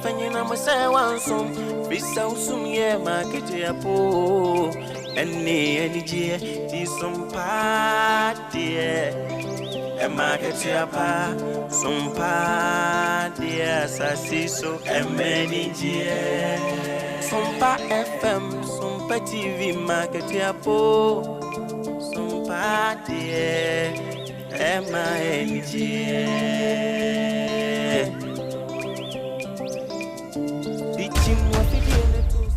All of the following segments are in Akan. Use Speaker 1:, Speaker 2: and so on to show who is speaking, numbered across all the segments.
Speaker 1: fɛ nyina mo sɛ wansom firi sɛ wosum yɛ ma akatua po ɛne anigyeɛ nti som paa deɛ ɛma akatua pa som paa deɛ asase so ɛma anigyeɛ Sompa FM Sompa TV ma akatua po Sompa deɛ ɛma anigyeɛ Dichim wafidie ne to so.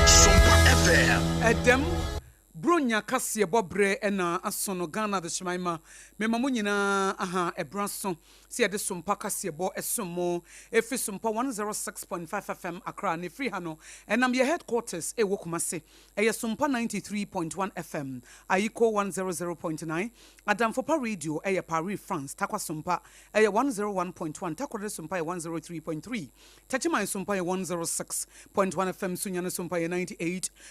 Speaker 2: Sompa FM.
Speaker 3: Ɛdɛm, Buronya kaseɛbɔ berɛ na aso no Ghana Adehyeman ma mema mo nyinaa aha ɛberɛ aso sɛ yɛde Sompa kaseɛbɔ som mo ɛfiri Sompa 106.5 FM Accra na ɛfiri ha no ɛnam yɛ headquarters ɛwɔ Kumasi ɛyɛ Sompa 93.1 FM Ayiko 100.9 Adamfopa Radio ɛyɛ Paris France Tarkwa Sompa ɛyɛ 101.1 Takoradi Sompa yɛ 103.3 Techiman Sompa yɛ 106.1 FM Sunyani Sompa yɛ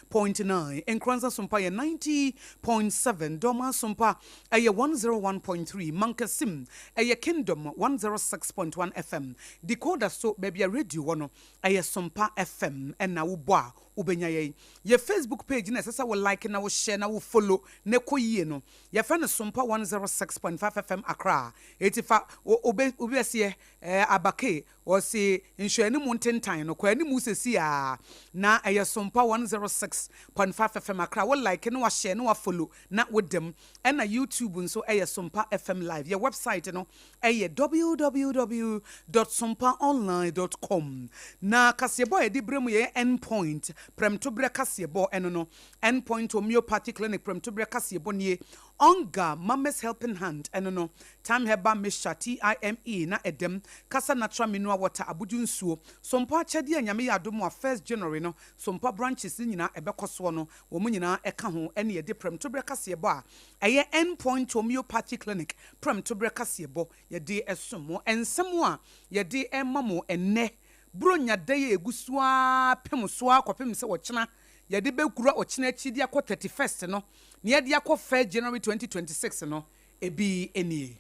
Speaker 3: 98.9 Nkoranza Sompa yɛ 90.7 Dormaa Sompa ɛyɛ 101.3 Mankasim ɛyɛ Kingdom 106.1 FM Decoder so baabi a radio wɔ no ɛyɛ Sompa FM ɛna wobɔ a wobɛnya yɛn. Yɛ Facebook page no a ɛsɛ sɛ wo like na wo share na wo follow na ɛkɔ yie no yɛfrɛ no Sompa 106.5 FM Accra. Eti fa wo wobɛ wobɛseɛ ɛɛ abake Ɔse nhwɛanimu ntentan no kɔ animu sɛsi aa na ɛyɛ Sompa 106.5 FM Accra wo like na wa share na wa follow na wo dam ɛna YouTube nso ɛyɛ Sompa FM live yɛ website no ɛyɛ www dot sompaonline dot com na kaseɛbɔ a yɛde brɛ mu yɛyɛ End Point prɛmtoberɛ kaseɛbɔ ɛno no End Point Homeopathy Clinic prɛmtoberɛ kaseɛbɔ nie Onga, Mama's Helping Hand, ɛno no, Thyme Herbal Mixture, TIME, na ɛdam, Kasa Natural Mineral Water, Abodwo Nsuo, Sompa Akyɛdeɛ a Nyame yɛ adom a First January no Sompa Branches no nyinaa ɛbɛkɔ soɔ no, wɔn nyinaa ɛka ho ɛne yɛde Prɛmtoberɛ Kaseɛbɔ a ɛyɛ End Point Homeopathy Clinic Prɛmtoberɛ Kaseɛbɔ yɛde ɛsom mo. Nsɛm a yɛde rema mo ɛnnɛ Buronya da yi a ɛgu so ara pem so ara kɔpem sɛ ɔkyena yɛde bɛkura ɔkyena akyi de akɔ 31st no, nea yɛde akɔ 1st January 2026 no, ebi nie.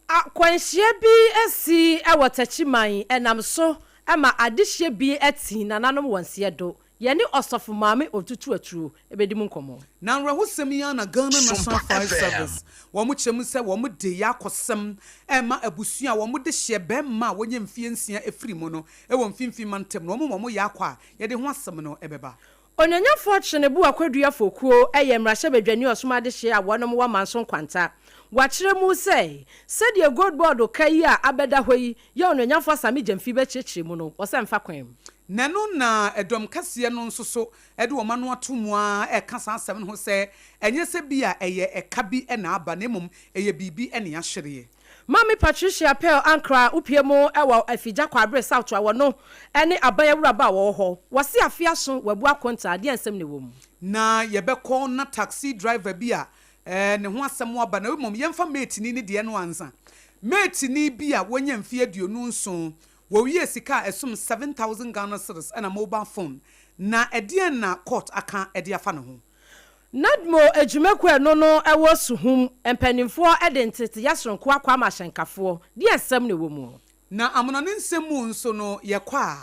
Speaker 4: Akwanhyia bi asi wɔ Techiman ɛnam so ma adehyeɛ bi ati nananom wɔ nseɛ do. Yɛne Ɔsɔfo Maame Otutu Aturo bɛdi mu nkɔmmɔ.
Speaker 3: Na awerɛhosɛm yi ara na Ghana National
Speaker 2: Sompa
Speaker 3: Fire
Speaker 2: FM.
Speaker 3: Service wɔn kyerɛ mu sɛ wɔn de yɛ akɔsɛm rema abusua a wɔn de hyeɛ bɛɛma a wɔnya mfie nsia afiri mu no wɔ mfimfini mantam no wɔn ma wɔn yɛ akɔ a yɛde ho asɛm no bɛba.
Speaker 4: Onuonyafoɔ Kyenebo Akwaduafo kuo yɛ mmarahyɛbadwani ɔsom adehyeɛ a wɔnom wɔ Manso Nkwanta. Wakyerɛ mu sɛ, sɛdeɛ Gold Board ka yi a abɛda hɔ yi yɛ Onuonyafoɔ Sammy Gyamfi bɛkyerɛkyerɛ mu no, ɔsɛ mfa kwan mu.
Speaker 3: Na ɛno na ɛdɔm kɛseɛ no nso so de wɔn ano ato mu ara reka saa asɛm no ho sɛ, ɛnyɛ sɛ bi a ɛyɛ ɛka bi na aba, na mmom ɛyɛ biribi na yɛahwereɛ.
Speaker 4: Maame Patricia Pearl Ankrah wopue mu wɔ Afigya Kwabre South a wɔno ne aban awuraba a wɔwɔ hɔ. Wɔse afe aso wɔabu akontaa, deɛn nsɛm na ɛwɔ mu?
Speaker 3: Na yɛbɛkɔ na taxi driver bi a ne ho asɛm aba na mmom yɛmfa mateni no deɛ no ansa. Mateni bi a wanya mfeɛ 27, wɔwiee sika a ɛsom 7,000 Ghana cedis ɛna mobile phone. Na ɛdeɛn na court aka de afa ne ho?
Speaker 4: NADMO adwumakuo a ɛno no wɔ Suhum mpanimfoɔ de nteteeɛ soronko akɔ ama ahyɛnkafoɔ. Deɛn nsɛm na ɛwɔ mu?
Speaker 3: Na amonɔne nsɛm mu nso no, yɛkɔ a.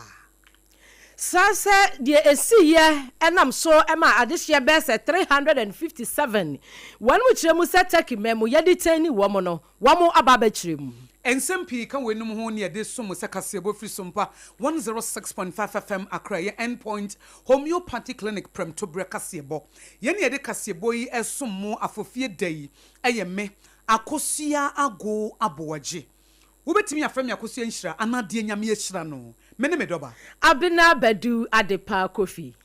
Speaker 4: Saa sɛ deɛ ɛsiiɛ ɛnam so ma adehyeɛ bɛyɛ sɛ 357 wɔn mu kyerɛ mu sɛ Turkey man mu yɛde tɛn ni wɔn no wɔn aba abɛkyerɛ mu.
Speaker 3: Nsɛm pii ka weinom ho ne yɛde som sɛ kaseɛbɔ firi Sompa 106.5 FM Accra ɛyɛ End Point Homeopathy Clinic prɛmtoberɛ kaseɛbɔ. Yɛn ne yɛde kaseɛbɔ yi resom mo afofie da yi yɛ me, Akosua Ago Aboagye. Wobɛtumi afrɛ me Akosua Nhyira anaa deɛ Nyame ahyira no. Me ne me dɔba.
Speaker 4: Abena Badu Adepa Kofi.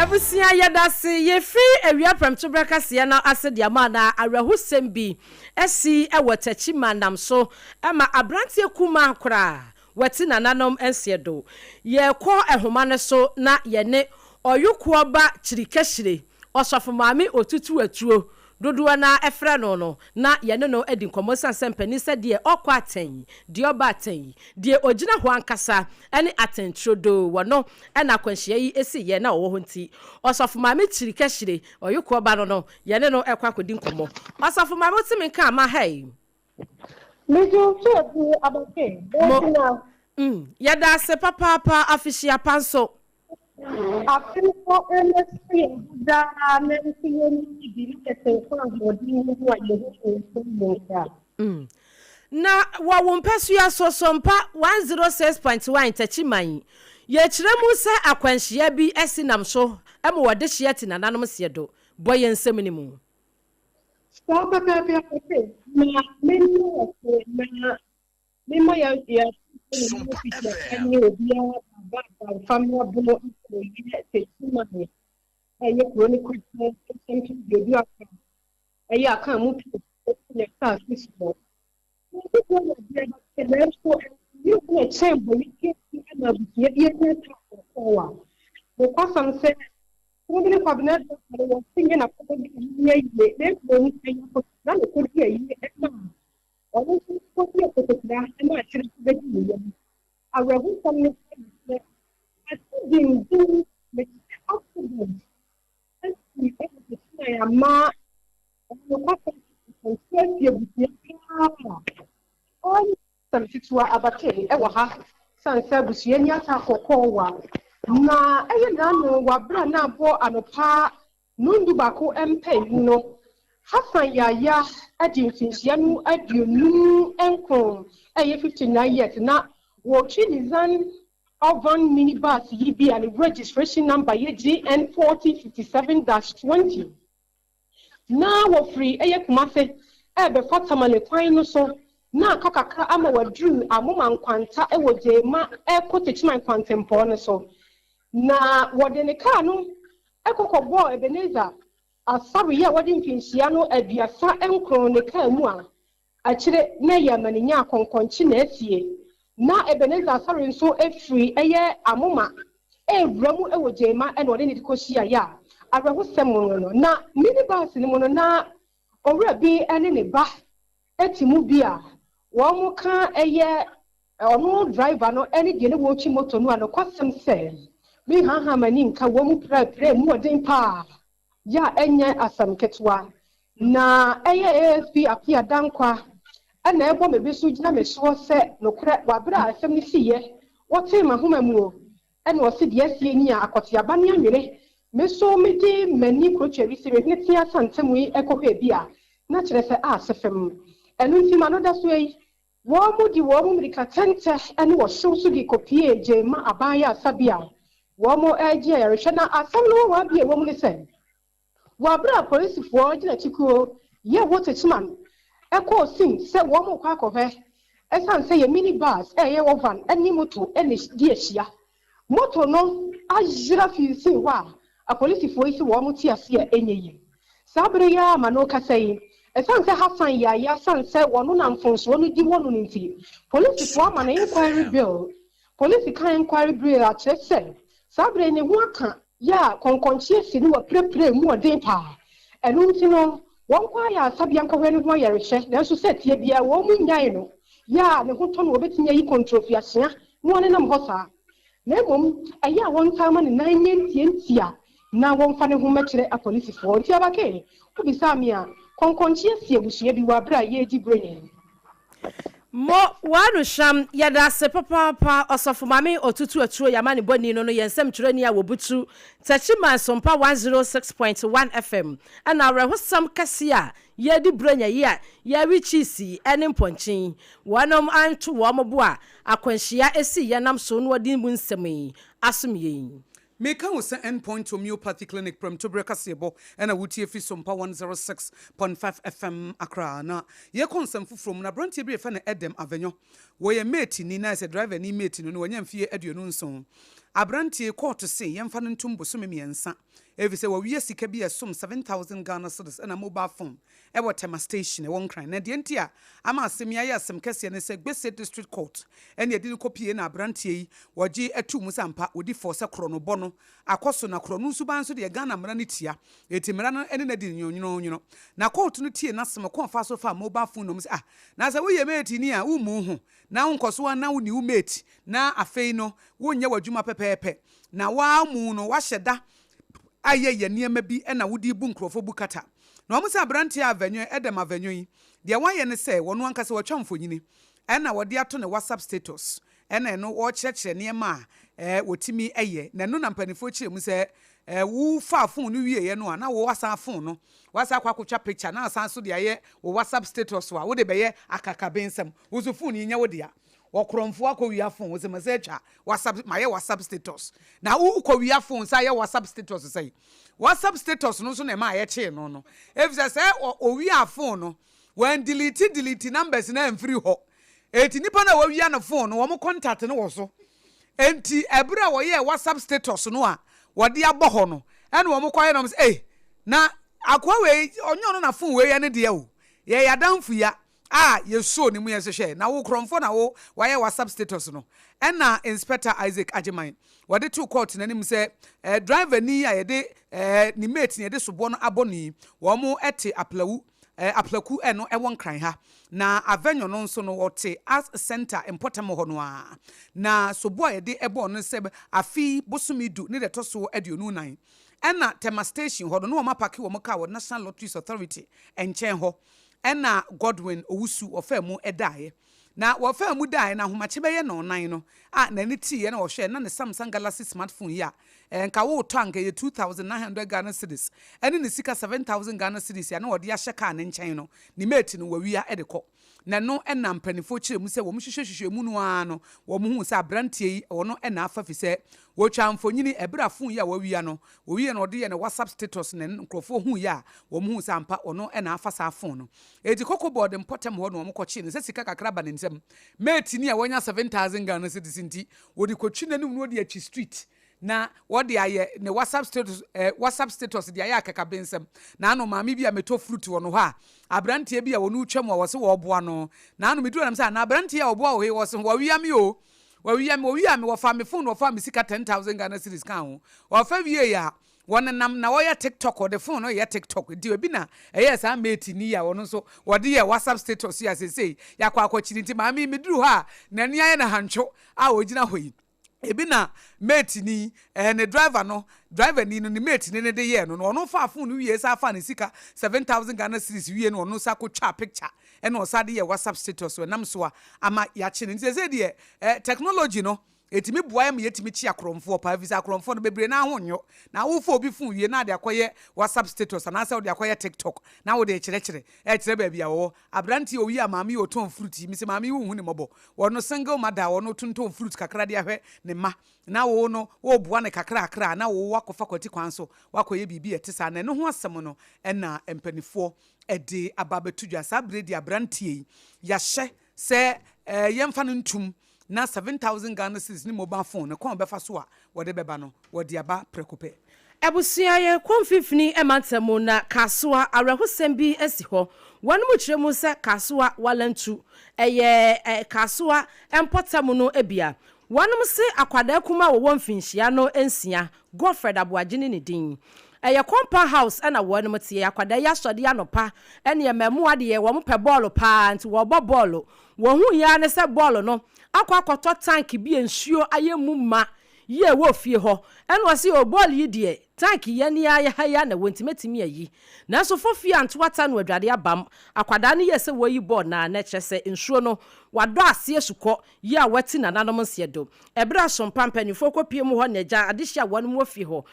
Speaker 4: Abusua yɛdase yɛfiri awia prɛmtoberɛ kaseɛ no ase de ama na awerɛhosɛm bi asi wɔ Techiman nam so ma abranteɛ kumaa koraa wati nananom nseɛ do. Yɛkɔ nhoma no so na yɛne Ɔyokoɔ ba Kyirikɛhyire, Ɔsɔfo Maame Otutu Atuo dodoɔ no ara frɛ no no na yɛne no adi nkɔmmɔ ɛsiane sɛ mpanin sɛ deɛ ɔkɔ atɛn, deɛ ɔba atɛn, deɛ ɔgyina hɔ ankasa ne atɛn turodoo wɔ no na akwanhyia yi siiɛ na ɔwɔ hɔ nti, Ɔsɔfo Maame Kyirikɛhyire, Ɔyokoɔ ba no no, yɛne no rekɔ akɔdi nkɔmmɔ. Ɔsɔfo Maame wote me nka ama ha yi?
Speaker 5: Megye wo so adi abake,
Speaker 4: Mo,
Speaker 5: bɛgyina.
Speaker 4: yɛda ase papaapa, afehyia pa nso.
Speaker 5: Afe no mmɛso yɛn ho daa na nso yɛnni bi ne kɛse nko ahoɔden mu ho a yɛhu yɛn so yɛn kra.
Speaker 4: Na wɔ wo mpasua so, Sompa 106.1 Techiman, yɛkyerɛ mu sɛ akwanhyia bi asi nam so ma wɔde hyeɛ te nananom seɛ do. Bɔ yɛn nsɛm no mu.
Speaker 5: Saa pɛpɛɛpɛ ɔse, na menni wɔ so na Mema yɛ yɛ
Speaker 2: Sompa FM.
Speaker 5: ne obiara ba ba mfamra bono akɔyɛ Techiman ɛyɛ kuro no kuropɔn nkyɛnkyɛn baabi aka ɛyɛ aka mu pii na asase soɔ. Nyankopɔn na deɛ bɛkyɛ nanso ɛyɛ hu na ɛkyɛn bɔne kɛse ama abusua bi anya ta kɔkɔɔ a nokwasɛm sɛ Kwabena Kwabena Dankwa no wɔse nyɛ n'akɔnnɔ bi a ɛnyɛ yie na mmom ɛyɛ akɔtena na ɛkɔdi ayie ɛma Ɔno nso kɔdi akɔtɔkura ma akyire yi bɛdi ne yam. Awerɛhosɛm ne sɛ ate denden mekyerɛ accident asi wɔ Techiman ama nokwasɛm sɛ asi abusua paa a ɔnyɛ asɛm ketewa abake wɔ ha sane sɛ abusua ni ata kɔkɔɔ wa na ɛyɛ n'ano wɔ abere a na abɔ anɔpa Nnɔndu baako mpaemu no, Hassan Yahya adi mfinhyia no 59, ɛyɛ 59 years, na wɔretwi Nissan Urvan minibus yi bi a ne registration number yɛ GN 4057-20. Na wɔfiri ɛyɛ Kumase ɛrebɛfa Tamale kwan no so, na aka kakra ama wɔaduru Amoma Nkwanta wɔ Gyema ɛrekɔ Techiman kwantempɔn no so. Na wɔde ne kaa no kɔ kɔbɔɔ Ebenezer Asare a wadi mfinhyia no 39 ne kaa mu a akyire na ɛyɛ amanenya akɔnkɔnkye na asie. Na Ebenezer Asare nso firi ɛyɛ Amoma rewura mu wɔ Gyema na ɔne no de kɔhyiaeɛ a awerɛhosɛm no no na minibus no mu no na owura bi ne ne ba te mu bi a wɔka ɛyɛ ɔno driver no ne deɛ ne wɔretwi moto no a nokwasɛm sɛ menhaha m'ani nka wɔn mu prɛprɛ mu ɔden paa yɛ a ɛnyɛ asɛm ketewa. Na ɛyɛ ASP Appiah Dankwa ɛna ɛbɔ me bi so gyina me soɔ sɛ nokorɛ wɔ abere a asɛm no siiɛ wɔtee m'ahoma mu o ɛna ɔse deɛ asie ni a akɔteaba ne anwene me so mede m'ani kurotwa wisi mehwene tea santam yi ɛkɔhwɛ bi a na kyerɛ sɛ ase fam. Ɛno nti ma no da so yi wɔn mu di wɔn mu mmirika tɛntɛ ne wɔhyew so de kɔpie Gyema aban yɛ asa bi a wɔn mo regye ayarehwɛ. Na asɛm no wɔ wɔn abie wɔ mu ne sɛ wɔ abere a polisifoɔ gyina kyikuo yɛ wɔ Techiman ɛkɔɔ sim sɛ wɔn mo kɔ akɔhwɛ ɛsiane sɛ yɛ mini bus ɛyɛ wɔ van ɛne moto ɛne di ahyia moto no ayera fi sin hɔ a apolisifoɔ yi sɛ wɔn mo te ase a ɛnyɛ yie. Saa bere yi a ma no kasa yi, ɛsiane sɛ Hassan Yahya san sɛ wɔno na mfonsoɔ no di wɔ no no nti, polisifoɔ ama no inquiry bill. Polisi ka inquiry bill akyerɛ sɛ saa bere ne ho aka yɛ a kɔnkɔnkye asi no wɔ mu ɔden paa. Ɛno nti no wɔn kɔ ayɛ asabea nkɔhwɛ ne ho ayarehwɛ, nanso sɛ tie biara wɔn mu nyae no yɛ a ne ho tɔ no wɔbɛtumi ayi kɔntrofiahyea na wɔnenam hɔ saa, na mmom ɛyɛ a wɔntaa ma ne nan nyɛ ntiantia na wɔmfa ne ho mmɛkyerɛ apolisifoɔ. Nti abake wobisaa me a kɔnkɔnkye asi abusua bi wɔ abere a yɛredi buronya.
Speaker 4: Mo wano hyam yɛda ase papaapa Ɔsɔfo Maame Otutu Atuo yɛama ne bɔni no no yɛn nsɛm twerɛni a wɔbutu Techiman Sompa 106.1 FM ɛna awerɛhosɛm kɛse a yɛdi buronya yi a yɛwe kyiisi ne mpɔnkyen wɔnom anto wɔn bo a akwanhyia esi yɛnam so na wɔde mu nsɛm yi asom yɛn.
Speaker 3: Meka wo sɛ End Point Homeopathy Clinic prɛmtoberɛ kaseɛbɔ na wotie fi Sompa 106.5 FM Accra. Na yɛkɔ nsɛm foforɔ mu no, aberanteɛ bi a yɛfrɛ no Edem Avenyo, wɔyɛ mate ni, na ayɛ sɛ driver ni mate no, na wanya mfeɛ 27. Aberanteɛ yi, kɔɔto se yɛmfa no ntom bosome mmiɛnsa efisɛ wawia sika bi a ɛsom 7,000 Ghana cedis ɛna mobile phone wɔ Tema Station ɛwɔ Nkran. Na deɛ nti a ama asɛm yi ayɛ asɛm kɛseɛ ne sɛ Gbese District Court ɛna ɛde no kɔpie na aberanteɛ yi wɔgye too mu sɛ ampa ɔdi fɔ sɛ korɔnobɔ no akɔ so na korɔno suban nso deɛ Ghana mmara no tia enti mmara no ne no adi no nwononwono. Na court no tiee n'asɛm ɔko ɔfaa so faa mobile phone no mu sɛ ah na sɛ woyɛ mate ni a wommu wo ho na wonkɔ so ara na wonni wo mate na afei no wonyɛ w'adwuma pɛpɛɛpɛ na woara mu no woahyɛ da ayɛ yɛ nneɛma bi na wode rebu nkurɔfoɔ bu kata. Na wɔn sɛ aberanteɛ a Avenyo, Edem Avenyo yi, deɛ wayɛ ne sɛ wɔno ankasa watwa mfonyini ɛna wɔde ato ne WhatsApp status ɛna ɛno wɔrekyerɛkyerɛ nneɛma a ɛɛ wɔtumi yɛ na ɛno na mpanimfoɔ kyerɛ mu sɛ ɛɛ wofaa phone no wieɛ no a na wo asan phone no wasan akɔ akɔtwa picture na asan so de ayɛ wo WhatsApp status a wode bɛyɛ akakabensɛm wo so phone yi nyɛ wo dea. Ɔkorɔmfoɔ akɔwia phone wo sɛ masa atwa WhatsApp mayɛ WhatsApp status na wokɔwia phone sɛ ayɛ WhatsApp status sɛn? WhatsApp status no nso na ɛma yɛkyee no no efisɛ sɛ ɔwiaa phone no wɔn delete delete numbers no amfiri hɔ enti nipa no a wawia no phone no wɔn contact no wɔ so enti ɛberɛ a wɔyɛɛ WhatsApp status no a wɔde abɔ hɔ no ɛna wɔn kɔyɛ na wɔn sɛ ei na akoa wei ɔnyɛ ɔno na phone wei yɛ ne deɛ o yɛyɛ adamfo ya a yɛsuo ne mu yɛn nso hwɛ na wo korɔmfoɔ na wo wayɛ whatsapp status no ɛna Inspector Isaac Agyeman wɔde too court no anim sɛ eh, driver ni a yɛde eh, ne mate na yɛde soboɔ no abɔ no yi wɔn te Aplawu eh, Aplaku ɛno ɛwɔ Nkran ha na Avenyo no nso no wɔte Arts Center mpɔtam hɔ no ara na soboɔ a yɛde ɛbɔɔ no sɛ afe bosome du ne deɛ ɛtɔ so 24 ɛna Tema Station hɔ no na wɔn apake wɔn car wɔ National Lotteries Authority nkyɛn hɔ Ɛnna Godwin Owusu wɔfaa mu daeɛ. Na wɔfaa mu daeɛ no, ahomakye bɛyɛ nnɔnnan no, a n'ani teeɛ na ɔhwɛɛ na ne Samsung Galaxy smartphone yi a nka woretɔ a nka ɛyɛ 2,900 Ghana cedis ɛne ne sika 7,000 Ghana cedis a na ɔde ahyɛ kaa no nkyɛn no, ne mate no wawia de kɔ. Na ɛno na mpanimfoɔ kyerɛ mu sɛ wɔhwehwɛhwehwɛɛ mu no ara no, wɔhuu sɛ aberanteɛ yi ɔno na afa fisɛ wɔtwaa mfonini ɛberɛ a phone yi a wawia no, wɔwieɛ no ɔde yɛɛ ne WhatsApp status na nkurɔfoɔ huiɛ a wɔhuu sɛ ampa ɔno na afa saa phone no. Enti Koko Board mpɔtam hɔ na wɔkɔkyee no sɛ sika kakra ba ne nsam. Mate ni a wanya 7,000 Ghana cedis nti, wɔde kɔtwi n'anim na wɔde atwi street na wɔde ayɛ ne WhatsApp status eh, WhatsApp status de ayɛ akakabensɛm. Na ano maame bi a metɔ fruit wɔ no hɔ a, aberanteɛ bi a wɔne retwa mu a wɔse wɔreboa no. Na ano meduru hɔ na mesɛ, na aberanteɛ a ɔboa wo he, wɔse wɔawia me o. Wɔawia me, wɔwia me, wɔfaa me phone na wɔfaa me sika 10,000 Ghana cedis kaa ho. Wɔfa wiei a, wɔnenam na wɔyɛ TikTok, wɔde phone no yɛ TikTok. Nti ebi na ɛyɛɛ saa mate ni yi a ɔno nso wɔde yɛɛ WhatsApp status yi a seesei yɛakɔ akɔkyere. Nti maame yi meduru hɔ a, n'ani ayɛ no hantwo a ɔgyina hɔ yi. Ebi na mate ni, ɛɛ ne driver no, driver ni no ne mate ni no de yɛɛ no no, ɔno faa phone no wie san faa ne sika 7,000 Ghana cedis wie no ɔno san kɔ twaa picture ɛna ɔsan de yɛɛ WhatsApp status ɛnam so a ama yɛakye no. Nti seesei deɛ ɛɛ technology no ɛtumi boa yɛn ma yɛtumi kye akorɔmfoɔ paa efisɛ akorɔmfoɔ no bebree no ara ho nnwo. Na wofa obi phone wie na ade akɔyɛ WhatsApp status anaasɛ wode akɔyɛ TikTok na wode rekyerɛkyerɛ ɛrekyerɛ baabi a wɔwɔ. Aberanteɛ a ɔyi a maame yi ɔtɔn fruit yi, mese maame yi wonhu ne mmɔbɔ. Ɔno single mother a ɔno tontɔn fruit kakra de ahwɛ ne mma na wo no woreboa no kakrakra a na wo wakɔfa kwati kwan so wakɔyɛ biribi a ɛte saa na ɛno ho asɛm no na mpanifoɔ de aba abɛto dwa. Saa berɛ yi deɛ aberanteɛ yi yɛahyɛ sɛ yɛmfa no ntom na 7000 Ghana cedis ne mobile phone no kwan a wɔbɛfa so a wɔde bɛba no wɔde aba prɛko pɛ.
Speaker 4: Abusua yɛ kɔ mfimfini mantam na Kasoa awerɛhosɛm bi asi hɔ. Wɔn mu kyerɛ mu sɛ Kasoa Walantu ɛyɛ Kasoa mpɔtam no bia. Wɔnom se akwadaa kumaa a wɔwɔ mfinhyia no nsia, Godfred Aboagye ne ne din. Ɛyɛ compound house na wɔnom teɛ. Akwadaa yi asɔdeɛ anɔpa ɛneɛ mmaamua deɛ wɔn pɛ bɔɔlo paa nti wɔbɔ bɔɔlo. Wɔhuiɛ ara ne sɛ bɔɔlo no akɔ akɔtɔ tank bi a nsuo ayɛ mu ma yi a ɛwɔ fie hɔ. Ɛna ɔse oh bɔɔl yi deɛ tank yi ani ara yɛ ha yi ara na ɛwɔ nti mɛtumi ayi. Nanso fofie anto ata no adwade abam. Akwadaa no yɛɛ sɛ wɔreyi bɔɔl no ara na kyerɛ sɛ nsuo no wadɔ aseɛ sukɔ yi a wati nananom nseɛ do. Ɛberɛ a Sompa mpaninfoɔ kɔpue mu hɔ na agya adehye a wɔnom wɔ fie hɔ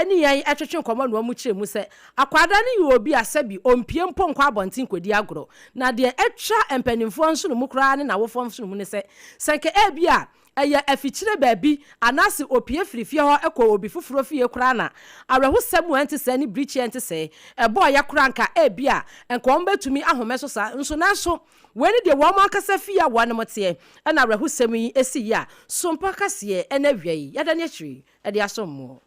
Speaker 4: ne yɛn twetwe nkɔmmɔ na wɔn kyerɛ mu sɛ akwadaa no yɛ obi a sɛbi ɔmpue mpo nkɔ abɔnten nkɔdi agorɔ. Na deɛ atwa mpaninfoɔ nsono mu koraa ne n'awofoɔ nsono mu ne sɛ, sɛ nka ebia. Ɛyɛ afikyire baabi anaase opue firi fie hɔ kɔ obi foforɔ fie koraa na awerɛhosɛm a ɛnte sɛɛ ne birikyi a ɛnte sɛɛ ɛbɔeɛ koraa anka ebia anka wɔn bɛtumi ahome so saa nso. Nanso wei ne deɛ wɔn ankasa fie a wɔnom teɛ ɛna awerɛhosɛm yi siiɛ a Sompa kaseɛ ɛna awia yi yɛadane akyiri de asom mo.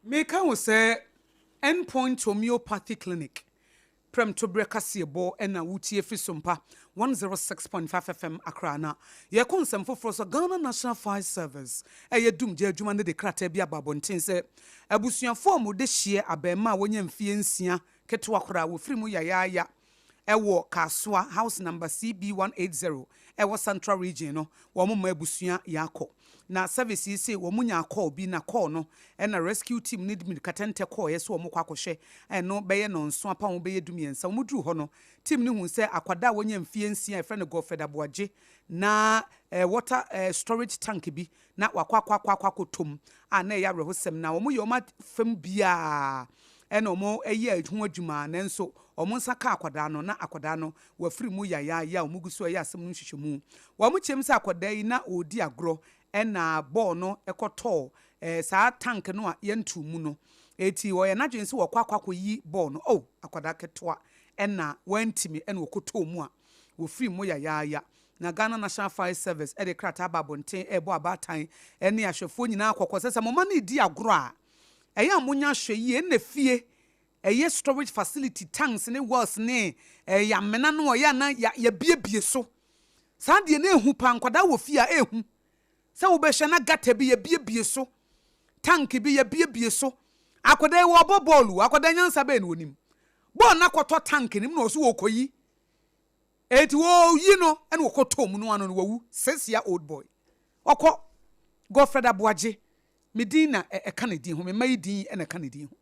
Speaker 3: Meka wo sɛ End Point Homeopathy Clinic Prɛmtoberɛ kaseɛbɔ na wotie firi Sompa 106.5 FM Accra na yɛkɔ nsɛm foforɔ so. Ghana National Fire Service ɛyɛ dumgya adwuma no de krataa bi aba abɔnten sɛ abusuafoɔ a wɔde hyeɛ abarimaa a wanya mfeɛ nsia ketewa koraa wɔfiri mu yayaaya ɛwɔ Kasoa house number CB 180 ɛwɔ Central Region no, wɔn mma abusua yɛ akɔ. Na service yi se wɔn nya call bi, na call no ɛna rescue team ne mirikatɛntɛ kɔɔɛ so wɔn kɔ akɔhwɛ. Ɛno bɛyɛ nɔnso apa wɔn bɛyɛ 13. Wɔn duru hɔ no, team no hu sɛ akwadaa a wɔnya mfie 6 a yɛfrɛ no Godfred Aboagye na water storage tank bi na wakɔ akɔ akɔ akɔ akɔtɔm a na ɛyɛ awerɛhosɛm. Na wɔn yɛ wɔn afam biara ɛna wɔn ɛyɛ ho adwuma, nanso wɔn nsa ka akwadaa no na akwadaa no wafiri mu yayaaya a wɔn gu so ɛyɛ asɛm no nhwehwɛmu. Wɔn kyerɛm sɛ akwadaa yi na ɔredi agorɔ ɛna bɔɔl no ɛkɔtɔɔ saa tank no a yɛntu mu no, eti wɔyɛ n'adwene sɛ wɔkɔ akɔ akɔyi bɔɔl no. Oh, akwadaa ketewa ɛna wɔntumi ɛna wɔkɔtɔɔ mu a wɔfiri mu yayaaya. Na Ghana National Fire Service ɛde krataa aba abɔnten ɛrebɔ abaatan ɛne ahwɛfoɔ nyinaa kɔkɔ sɛ mo ma no di agorɔ a, ɛyɛ a monya ahwɛ yie. Ɛna fie ɛyɛ storage facility, tanks ne wells ne ɛyɛ amena no, ɔyɛ ana yɛbiebie so saa deɛ no ehu pa. Nkwadaa wɔ fie a, ehu sɛ wobɛhwɛ na gutter bi yɛbiebie so, tank bi yɛbiebie so. Akwadaa yi wɔbɔ bɔɔlu, akwadaa nyansa bɛyɛ no, wɔnim bɔɔl na kɔtɔ tank no mu na ɔso wɔkɔyi, eti wɔyi no ɛna wɔkɔtɔ mu no ano no wɔwu. 6 year old boy ɔkɔ, Godfred Aboagye. Me din na ɛka ne din ho, me mma yi din ɛna ɛka ne din ho.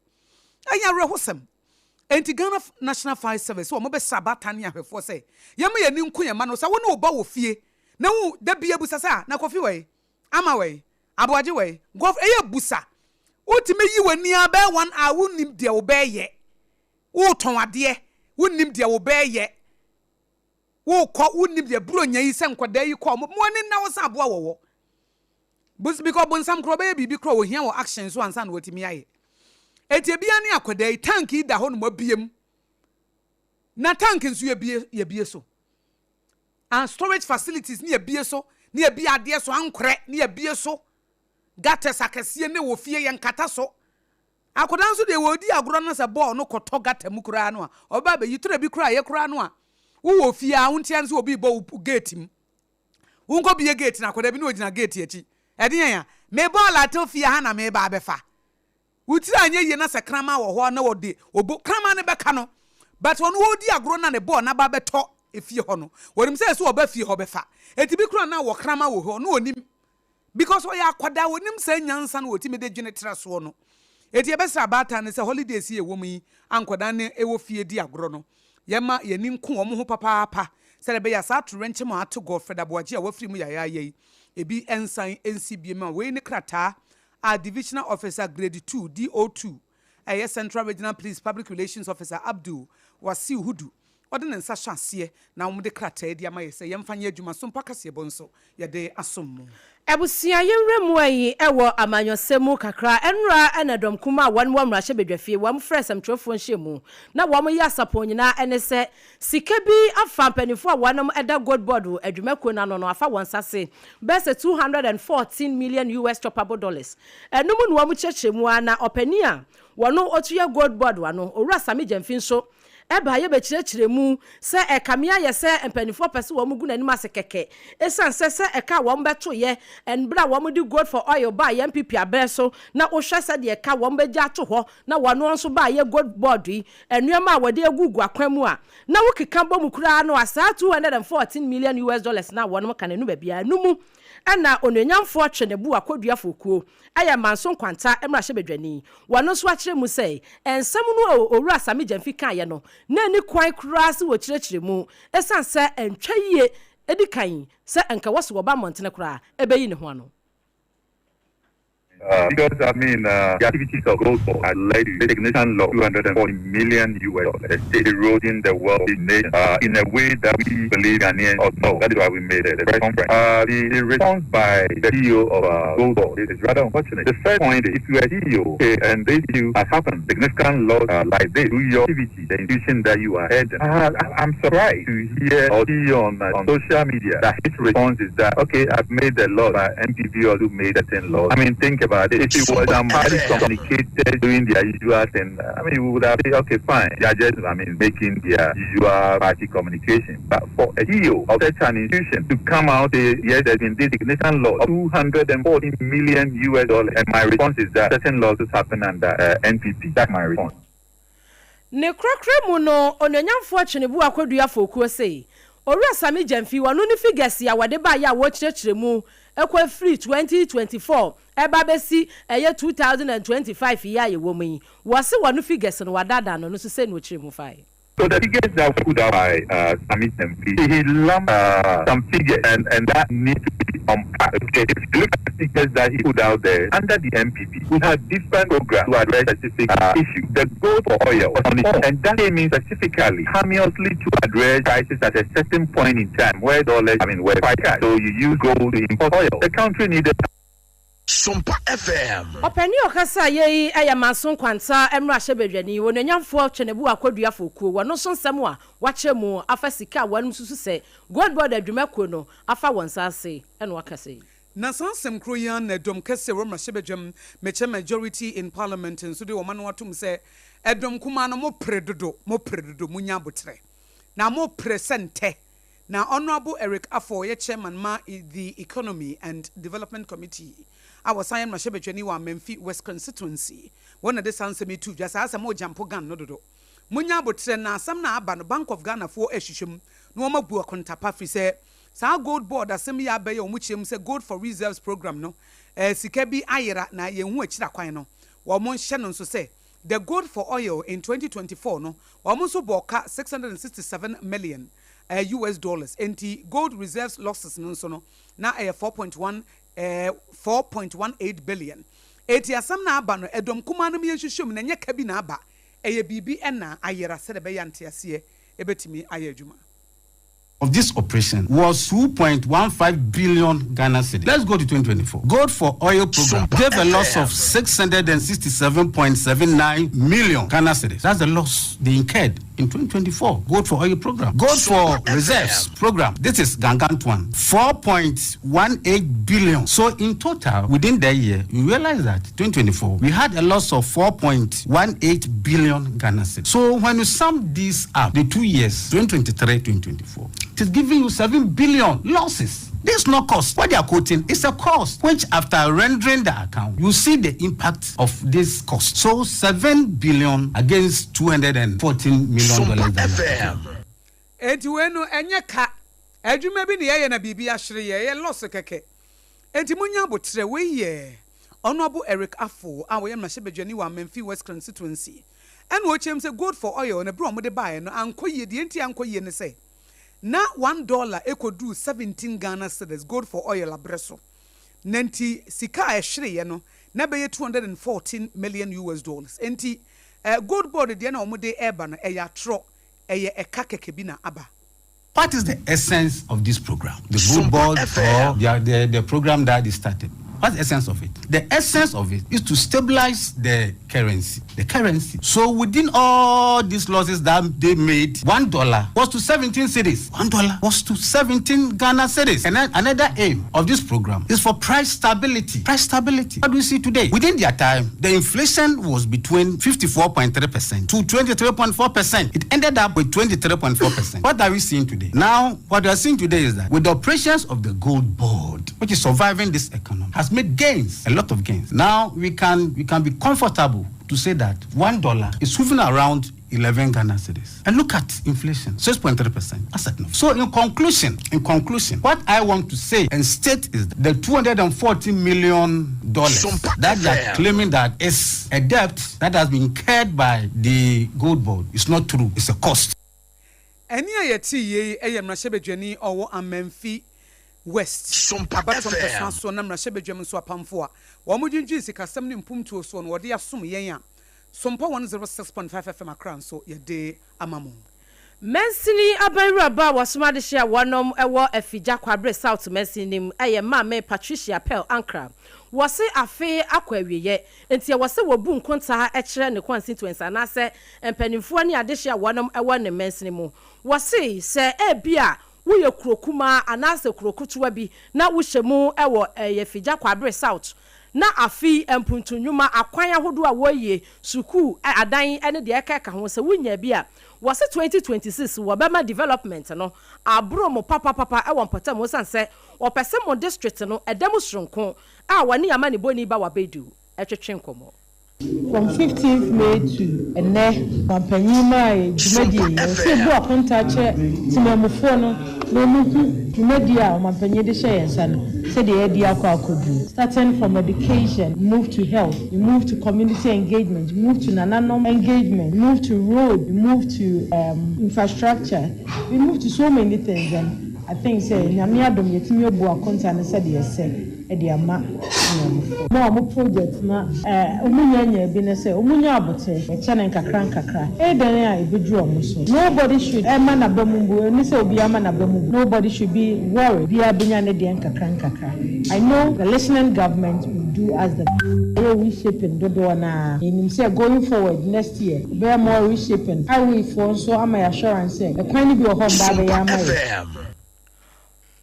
Speaker 3: Ɛyɛ awerɛhosɛm. Enti Ghana National Fire Service wɔn bɛsra abaatan ne ahwɛfoɔ sɛ yɛma yɛn ani nko yɛn ma no sɛ wo ne wo ba wɔ fie na wo da bi abusa sɛ a na Kofi wɔ yi, Ama wɔ yi, Aboagye wɔ yi, Godf ɛyɛ busa. Wotumi yi w'ani a bɛyɛ one hour, wonnim deɛ wobɛyɛ. Wotɔn adeɛ, wonnim deɛ wobɛyɛ. Wokɔ, wonnim deɛ buronya yi sɛ nkwadaa yi kɔ mo ani nna wo sɛ aboa wɔwɔ because bonsam korɔ ɔbɛyɛ biribi korɔ, ohia wɔ action so ansa na watumi ayɛ. Eti ebia ne akwadaa yi, tank yi da hɔ nom abiem na tank nso yɛbie yɛbie so and storage facilities ne yɛbie so ne yɛbie adeɛ so ankorɛ ne yɛbie so, gutters akɛseɛ ne wɔ fie yɛn nkata so. Akwadaa nso deɛ, wɔredi agorɔ no sɛ bɔɔl no kɔtɔ gutter mu koraa no a, ɔbɛba abɛyi toro bi koraa yɛ koraa no a wowɔ fie a wontia no sɛ obi bɔ wo gate mu, wonkɔ bie gate na akwadaa bi na ogyina gate akyi. Ɛde yɛn a me bɔɔl ato fie ha na meba abɛfa wotiri anyɛ yie na sɛ kraman wɔ hɔ na wɔde obo kraman no bɛka no, but ɔno wɔredi agorɔ na ne bɔɔl n'aba bɛtɔ efie hɔ no, wɔnim sɛ ɛsɛ ɔba fie hɔ bɛfa. Eti bi koraa na wɔ kraman wɔ hɔ no, onim because ɔyɛ akwadaa, onim sɛ nyansa no wɔtumi de dwene tra soɔ no. Eti yɛbɛsrɛ abaatan no sɛ holidays yi ɛwɔ mu yi a nkwadaa no ɛwɔ fie di agorɔ no, yɛma yɛni nko wɔn ho papaapa sɛdeɛ ɛbɛyɛ a saa atorɛnkyɛm a ato Godfred Aboagye a wafiri mu yayaaya yi, ebi nsan nsi biem. A wei ne krataa a Divisional Officer Grade 2, DO2, ɛyɛ Central Regional Police Public Relations Officer Abdul Wasiu Hudu ɔde ne nsa hyɛ aseɛ na wɔde krataa di ama yɛ sɛ yɛmfa nyɛ adwuma so mpa kaseɛbɔ nso yɛde asom mu.
Speaker 4: Abusua, yɛnwura mu ayi ɛwɔ amanyɔsɛm mu kakra. Ɛnora ɛna dɔm kum a wɔn wɔ mmarahyɛbadwafie wɔn frɛ nsɛmtwerɛfoɔ nhyia na wɔn yɛ asapɔn nyinaa ɛne sɛ sika bi afa mpanimfoɔ a wɔn ɛda Gold Board adwumakuo n'ano no afa wɔn nsa se bɛyɛ sɛ 214 million US choppable dollars. Ɛno mu na wɔn kyerɛkyerɛ mu a na ɔpanin a wɔn otua Gold Board ano, Owura Sammy Gyamfi, nso ɛba yɛbɛkyerɛkyerɛ mu sɛ ɛkame ayɛ sɛ mpanimfoɔ pɛ sɛ wɔn gu n'anim ase kɛkɛ, ɛsiane sɛ ɛka a wɔn bɛtoyɛ ɛnberɛ a wɔn de gold for oil baa yɛn NPP abɛn so na wohwɛ sɛdeɛ ɛka wɔn bɛgya ato hɔ na wɔn nso baa yɛ Gold Board yi nneɛma a wɔde agugu akwan mu a na wokeka bɔ mu koraa no a, saa 214 million US dollars na wɔn ka n'anu baabiara no mu. Ɛna onuonyamfoɔ twe ne bo akɔduafoɔ kuo ɛyɛ Manso Nkwanta mmarahyɛbadwani, wɔn nso akyerɛ mu sɛ nsɛm no a Owura Sammy Gyamfi kaeɛ no na ani kwan koraa sɛ wɔkyerɛkyerɛ mu, ɛsiane sɛ ɛntwa yie ɛdi kan sɛ nka wɔ so wɔba mmɔntene koraa ɛbɛyi ne ho ano.
Speaker 6: Because, I mean, the activities of Gold Board has led to significant loss, 240 million US dollars, eroding the wealth of the nation in a way that we believe Ghanaians ought know. That is why we made the press conference. The response by the CEO of Gold Board is rather unfortunate. The first point is, if you are CEO, okay, and this issue has happened, significant loss like this, to your activity, the institution that you are heading, I'm surprised to hear or see on social media that his response is that, okay, I've made the loss, but NPP also made a certain loss. I mean, think about it. If it was party communicated doing their usual thing, I mean, we would have said, okay, fine. They are just, I mean, making their usual party communication. But for a CEO of such an institution to come out, say, yes, there's been this significant loss of 240 million US dollars. And my response is that certain losses happen under NPP. That's my response.
Speaker 4: Ne korakora mu no, onuonyamfoɔ Tweneboa Akɔdua Fokuo sei Owura Sammy Gyamfi wɔno ne figures a wɔde baayɛ a wɔkyerɛkyerɛ mu ɛkɔ firi 2024 ɛba bɛsi ɛyɛ 2025 yi a yɛwɔ mu yi, wɔse wɔno figures no wadaadaa no nso sɛ na ɔkyerɛ mu fae.
Speaker 6: So the figures that were put out by Sammy Gyamfi, he lumped some figures and that needs to be unpacked. Okay, if you look at the figures that he put out there, under the NPP, we had different programs to address specific issues. The Gold for Oil was on its own, and that came in specifically, harmoniously to address prices at a certain point in time where dollars, I mean, were quite high. So you use gold to import oil. The country needed
Speaker 2: Sompa FM.
Speaker 4: Ɔpani ɔkasa yɛyi ɛyɛ Manso Nkwanta mmarahyɛbadwani, wɔnuonyamfoɔ Twɛnɛbu Akɔdua Fokuo. Wɔno nso nsɛm a wakyerɛ mu afa sika a wɔnom susu sɛ Gold Board adwumakuo no afa wɔn nsa ase ɛna wakasa yi.
Speaker 3: Na saa nsɛm koro yi ara na ɛdɔm kɛseɛ wɔ mmarahyɛbadwam, mekyɛ majority in parliament, nso de wɔn ano atom sɛ ɛdɔm kumaa no, mo pere dodo, mo pere dodo, mo nya abotrɛ na mo pere sɛ ntɛ. Na Honourable Eric Afful, yɛ chairman ma the Economy and Development Committee a wɔsan yɛ mmarahyɛbadwani wɔ Amenfi West Constituency, wɔn na de saa nsɛm yi to dwa saa asɛm ɔgyampo gan no dodo, monya abotrɛ na asɛm na aba no, Bank of Ghana foɔ ahwehwɛ mu na wɔn abu akontapa firi sɛ saa Gold Board asɛm yi abɛyɛ wɔn kyerɛ mu sɛ Gold for Reserves program no, sika bi ayera na yɛn ho akyiri akwan no. Wɔn nhyɛ no nso sɛ the Gold for Oil in 2024 no, wɔn nso bɔ ka 667 million US dollars. Nti gold reserves losses no nso no na ɛyɛ 4.1 4.18 billion. Eti asɛm na aba no, ɛdɔm kumaa no mu yɛnhwehwɛ mu na ɛnyɛ ka bi na aba, ɛyɛ biribi ɛna ayera sɛdeɛ ɛbɛyɛ nteaseɛ ɛbɛtumi ayɛ adwuma.
Speaker 7: Of this operation was 2.15 billion Ghana cedis. Let's go to 2024. Gold for Oil program gave a loss of 667.79 million Ghana cedis. That's the loss they incurred in 2024. Gold for Oil program. Gold for Reserves program. This is gargantuan. 4.18 billion. So in total, within the year, you realize that 2024, we had a loss of 4.18 billion Ghana cedis. So when you sum this up, the 2 years, 2023, 2024, it is giving you 7 billion losses. This is not cost. What they are quoting is a cost, which after rendering the account, you see the impact of this cost. So 7 billion against $214 million.
Speaker 2: FM.
Speaker 3: Eti wei no ɛnyɛ ka, adwuma bi ne yɛyɛ na biribi ahyere yɛ, ɛyɛ loss kɛkɛ, enti munya abotrɛ. Wei yɛ Honourable Eric Afful a wɔyɛ mmarahyɛbadwani wɔ Amenfi West Constituency, ɛna ɔkyerɛm sɛ Gold for Oil no, berɛ a wɔde baeɛ no ankɔ yie. Deɛ nti ankɔ yie ne sɛ na $1 ɛkɔduu 17 Ghana cedis Gold for Oil abrɛ so, na nti sika a ɛhyereeɛ no na bɛyɛ 214 million US dollars. Nti Gold Board deɛ na wɔde ɛreba no ɛyɛ atorɔ, ɛyɛ ɛka kɛkɛ bi na aba.
Speaker 7: What is the essence of this program? The Gold Board or the program that is started? What's the essence of it? The essence of it is to stabilize the currency. The currency. So within all these losses that they made, $1 was to 17 cedis. $1 was to 17 Ghana cedis. And then another aim of this program is for price stability. Price stability. What do we see today? Within their time, the inflation was between 54.3% to 23.4%. It ended up with 23.4%. What are we seeing today? Now, what we are seeing today is that with the operations of the Gold Board, which is surviving this economy, has made gains, a lot of gains. Now we can be comfortable to say that $1 is hovering around 11 Ghana cedis. And look at inflation, 6.3%. That's enough. So in conclusion, what I want to say and state is the $240 million that they are claiming that is a debt that has been incurred by the Gold Board is not true. It's a cost.
Speaker 3: Ɛne a yɛte yie ɛyɛ mmarahyɛbadwani ɔwɔ Amenfi West
Speaker 2: Sompa
Speaker 3: abatoɔ
Speaker 2: FM.
Speaker 3: mpɛsoa soɔ na mmarahyɛbadwam nso apamfo a wɔdwendwen sikasɛm ne mpomtuo soɔ no wɔde asom yɛn a Sompa 106.5 FM Accra nso yɛde ama mo.
Speaker 4: Mansini aban wuraba a wɔsom adehye a wɔnom wɔ Afigya Kwabre South mansini no mu yɛ Maame Patricia Pearl Ankrah. Wɔse afe akɔ awieɛ nti ɛwɔ sɛ wɔbu nkontaa kyerɛ ne constituents anaasɛ mpanimfoɔ ne adehye a wɔnom wɔ ne mansini mu. Wɔse sɛ ebia woyɛ kuro kumaa anaasɛ kuro ketewa bi na wohyɛ mu wɔ Afigya Kwabre South na afe yi mpuntu nnwuma, akwan ahodoɔ a wɔreyie, sukuu adan ne deɛ ɛka ɛka ho sɛ wonya bi a, wɔse 2026 wɔbɛma development no aboro mo papapapa wɔ mpɔtam osiane sɛ wɔpɛ sɛ mo district no ɛda mu soronko a wɔne amanibɔni ba Wabedu twetwe nkɔmmɔ.
Speaker 8: From 15th May to ɛnnɛ, Ɔmampanyin maa yɛ dwumadie yi. Ɛwɔ sɛ yɛbu akontaa kyerɛ temanmufoɔ no na wɔhu dwumadie a Ɔmampanyin de hyɛ yɛn nsa no sɛdeɛ yɛadi akɔ akɔduru. Starting from education, we move to health, we move to community engagement, we move to nananom engagement, we move to road, we move to um, infrastructure, we move to so many things and I think sɛ Nyame adom yɛtumi abu akontaa no sɛdeɛ ɛsɛ. de ama Nyamefoɔ. Wɔn a wɔn project na wɔn nnya nyaa bi ne sɛ wɔn nya aboterɛ, yɛkyɛ no nkakra nkakra, ɛyɛ dɛn a ɛbɛduru wɔn so. Nobody should ɛma n'aba mu mbu, ɛnni sɛ obiara ma n'aba mu bu, nobody should be worried, obiara bɛnya ne deɛ nkakra nkakra. I know the listening government will do us the. Ɛyɛ reshaping dodoɔ no ara, yɛnim sɛ going forward next year ɛbɛyɛ more reshaping, highway foɔ nso ama yɛn assurance sɛ ɛkwan no bi wɔ hɔ a wɔbaa bɛyɛ ama yɛn.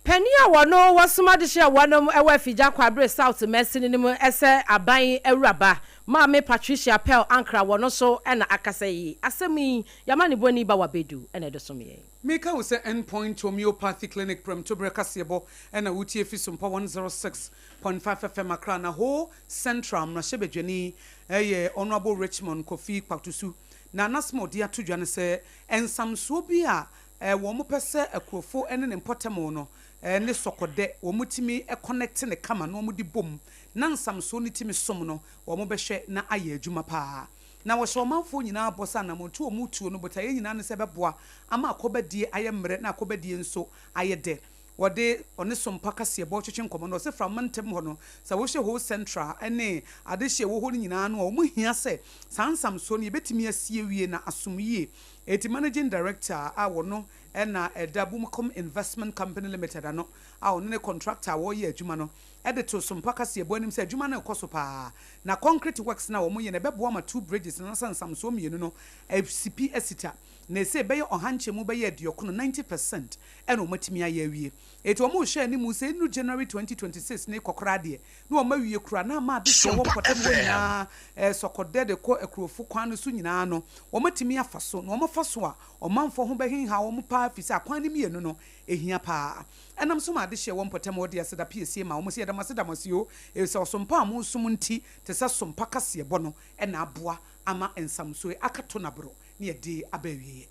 Speaker 4: Panin a wɔno wɔsom adehye a wɔnom wɔ Afigya Kwabre South mansini no mu sɛ aban awuraba, Maame Patricia Pearl Ankrah wɔno nso na akasa yi. Asɛm yi, y'amanebɔni Bawa Bedu na ɛde som yɛn.
Speaker 3: Meka wo sɛ End Point Homeopathy Clinic prɛmtoberɛ kaseɛbɔ na wotie fi Sompa 106.5 FM Accra na Ho Central mmarahyɛbadwani yɛ Honourable Richmond Kofi Kpaktusu na n'asɛm a ɔde ato dwa ne sɛ nsamsoɔ bi a Wɔpɛ sɛ akurofo ne ne mpɔtam no ne sɔkɔdɛ wɔtumi kɔnɛkte no kama na wɔde bom na nsamsoɔ no tumi som no, wɔbɛhwɛ na ayɛ adwuma pa ara. Na wɔhyɛ ɔmanfoɔ nyinaa bɔ sɛ anammɔntuo a wɔretuo no botaeɛ nyinaa ne sɛ ɛbɛboa ama akɔbadie ayɛ mmerɛ na akɔbadie nso ayɛ dɛ. Wɔde ɔne Sompa kaseɛbɔ twetwe nkɔmmɔ no, ɔse fra mantam hɔ no, sɛ wohwɛ Ho Central ne adehye a ɛwɔ hɔ no nyinaa no a, wɔhia sɛ saa nsamsoɔ no yɛbɛtumi asi awie na asom yie. Enti Managing Director a ɔno na ɛda Bumcom Investment Company Limited ano a ɔno ne contractor a wɔreyɛ adwuma no de too Sompa kaseɛbɔ anim sɛ adwuma no rekɔ so paa na concrete works no a wɔyɛ no ɛbɛboa ma two bridges no anaasɛ nsamsoɔ mmienu no asipi asita na ɛsei bɛyɛ ɔha nkyɛmu bɛyɛ aduɔkono, 90 percent, ɛna wɔatumi ayɛ awie. Enti wɔrehwɛ anim sɛ ɛnnuru January 2026 no rekɔ koraa deɛ na wɔn awie koraa na ama adehyeɛ wɔ
Speaker 2: Sompa
Speaker 3: mpɔtam hɔ
Speaker 2: FM.
Speaker 3: nyinaa sɔkɔdɛ de kɔ akurofo kwan no so nyinaa no wɔatumi afa so na wɔfa so a ɔmanfoɔ ho bɛhenha wɔn paa firi sɛ akwan no mmienu no ɛhia paa. Ɛnam so ma adehyeɛ wɔ mpɔtam hɔ de aseda piesie ma wɔn sɛ yɛda mo ase da mo ase o ɛfiri sɛ ɔsompa a mosom nti te sɛ sompa kaseɛbɔ no ɛna aboa ama nsamsoe akato naboro ne yɛde aba awieɛ.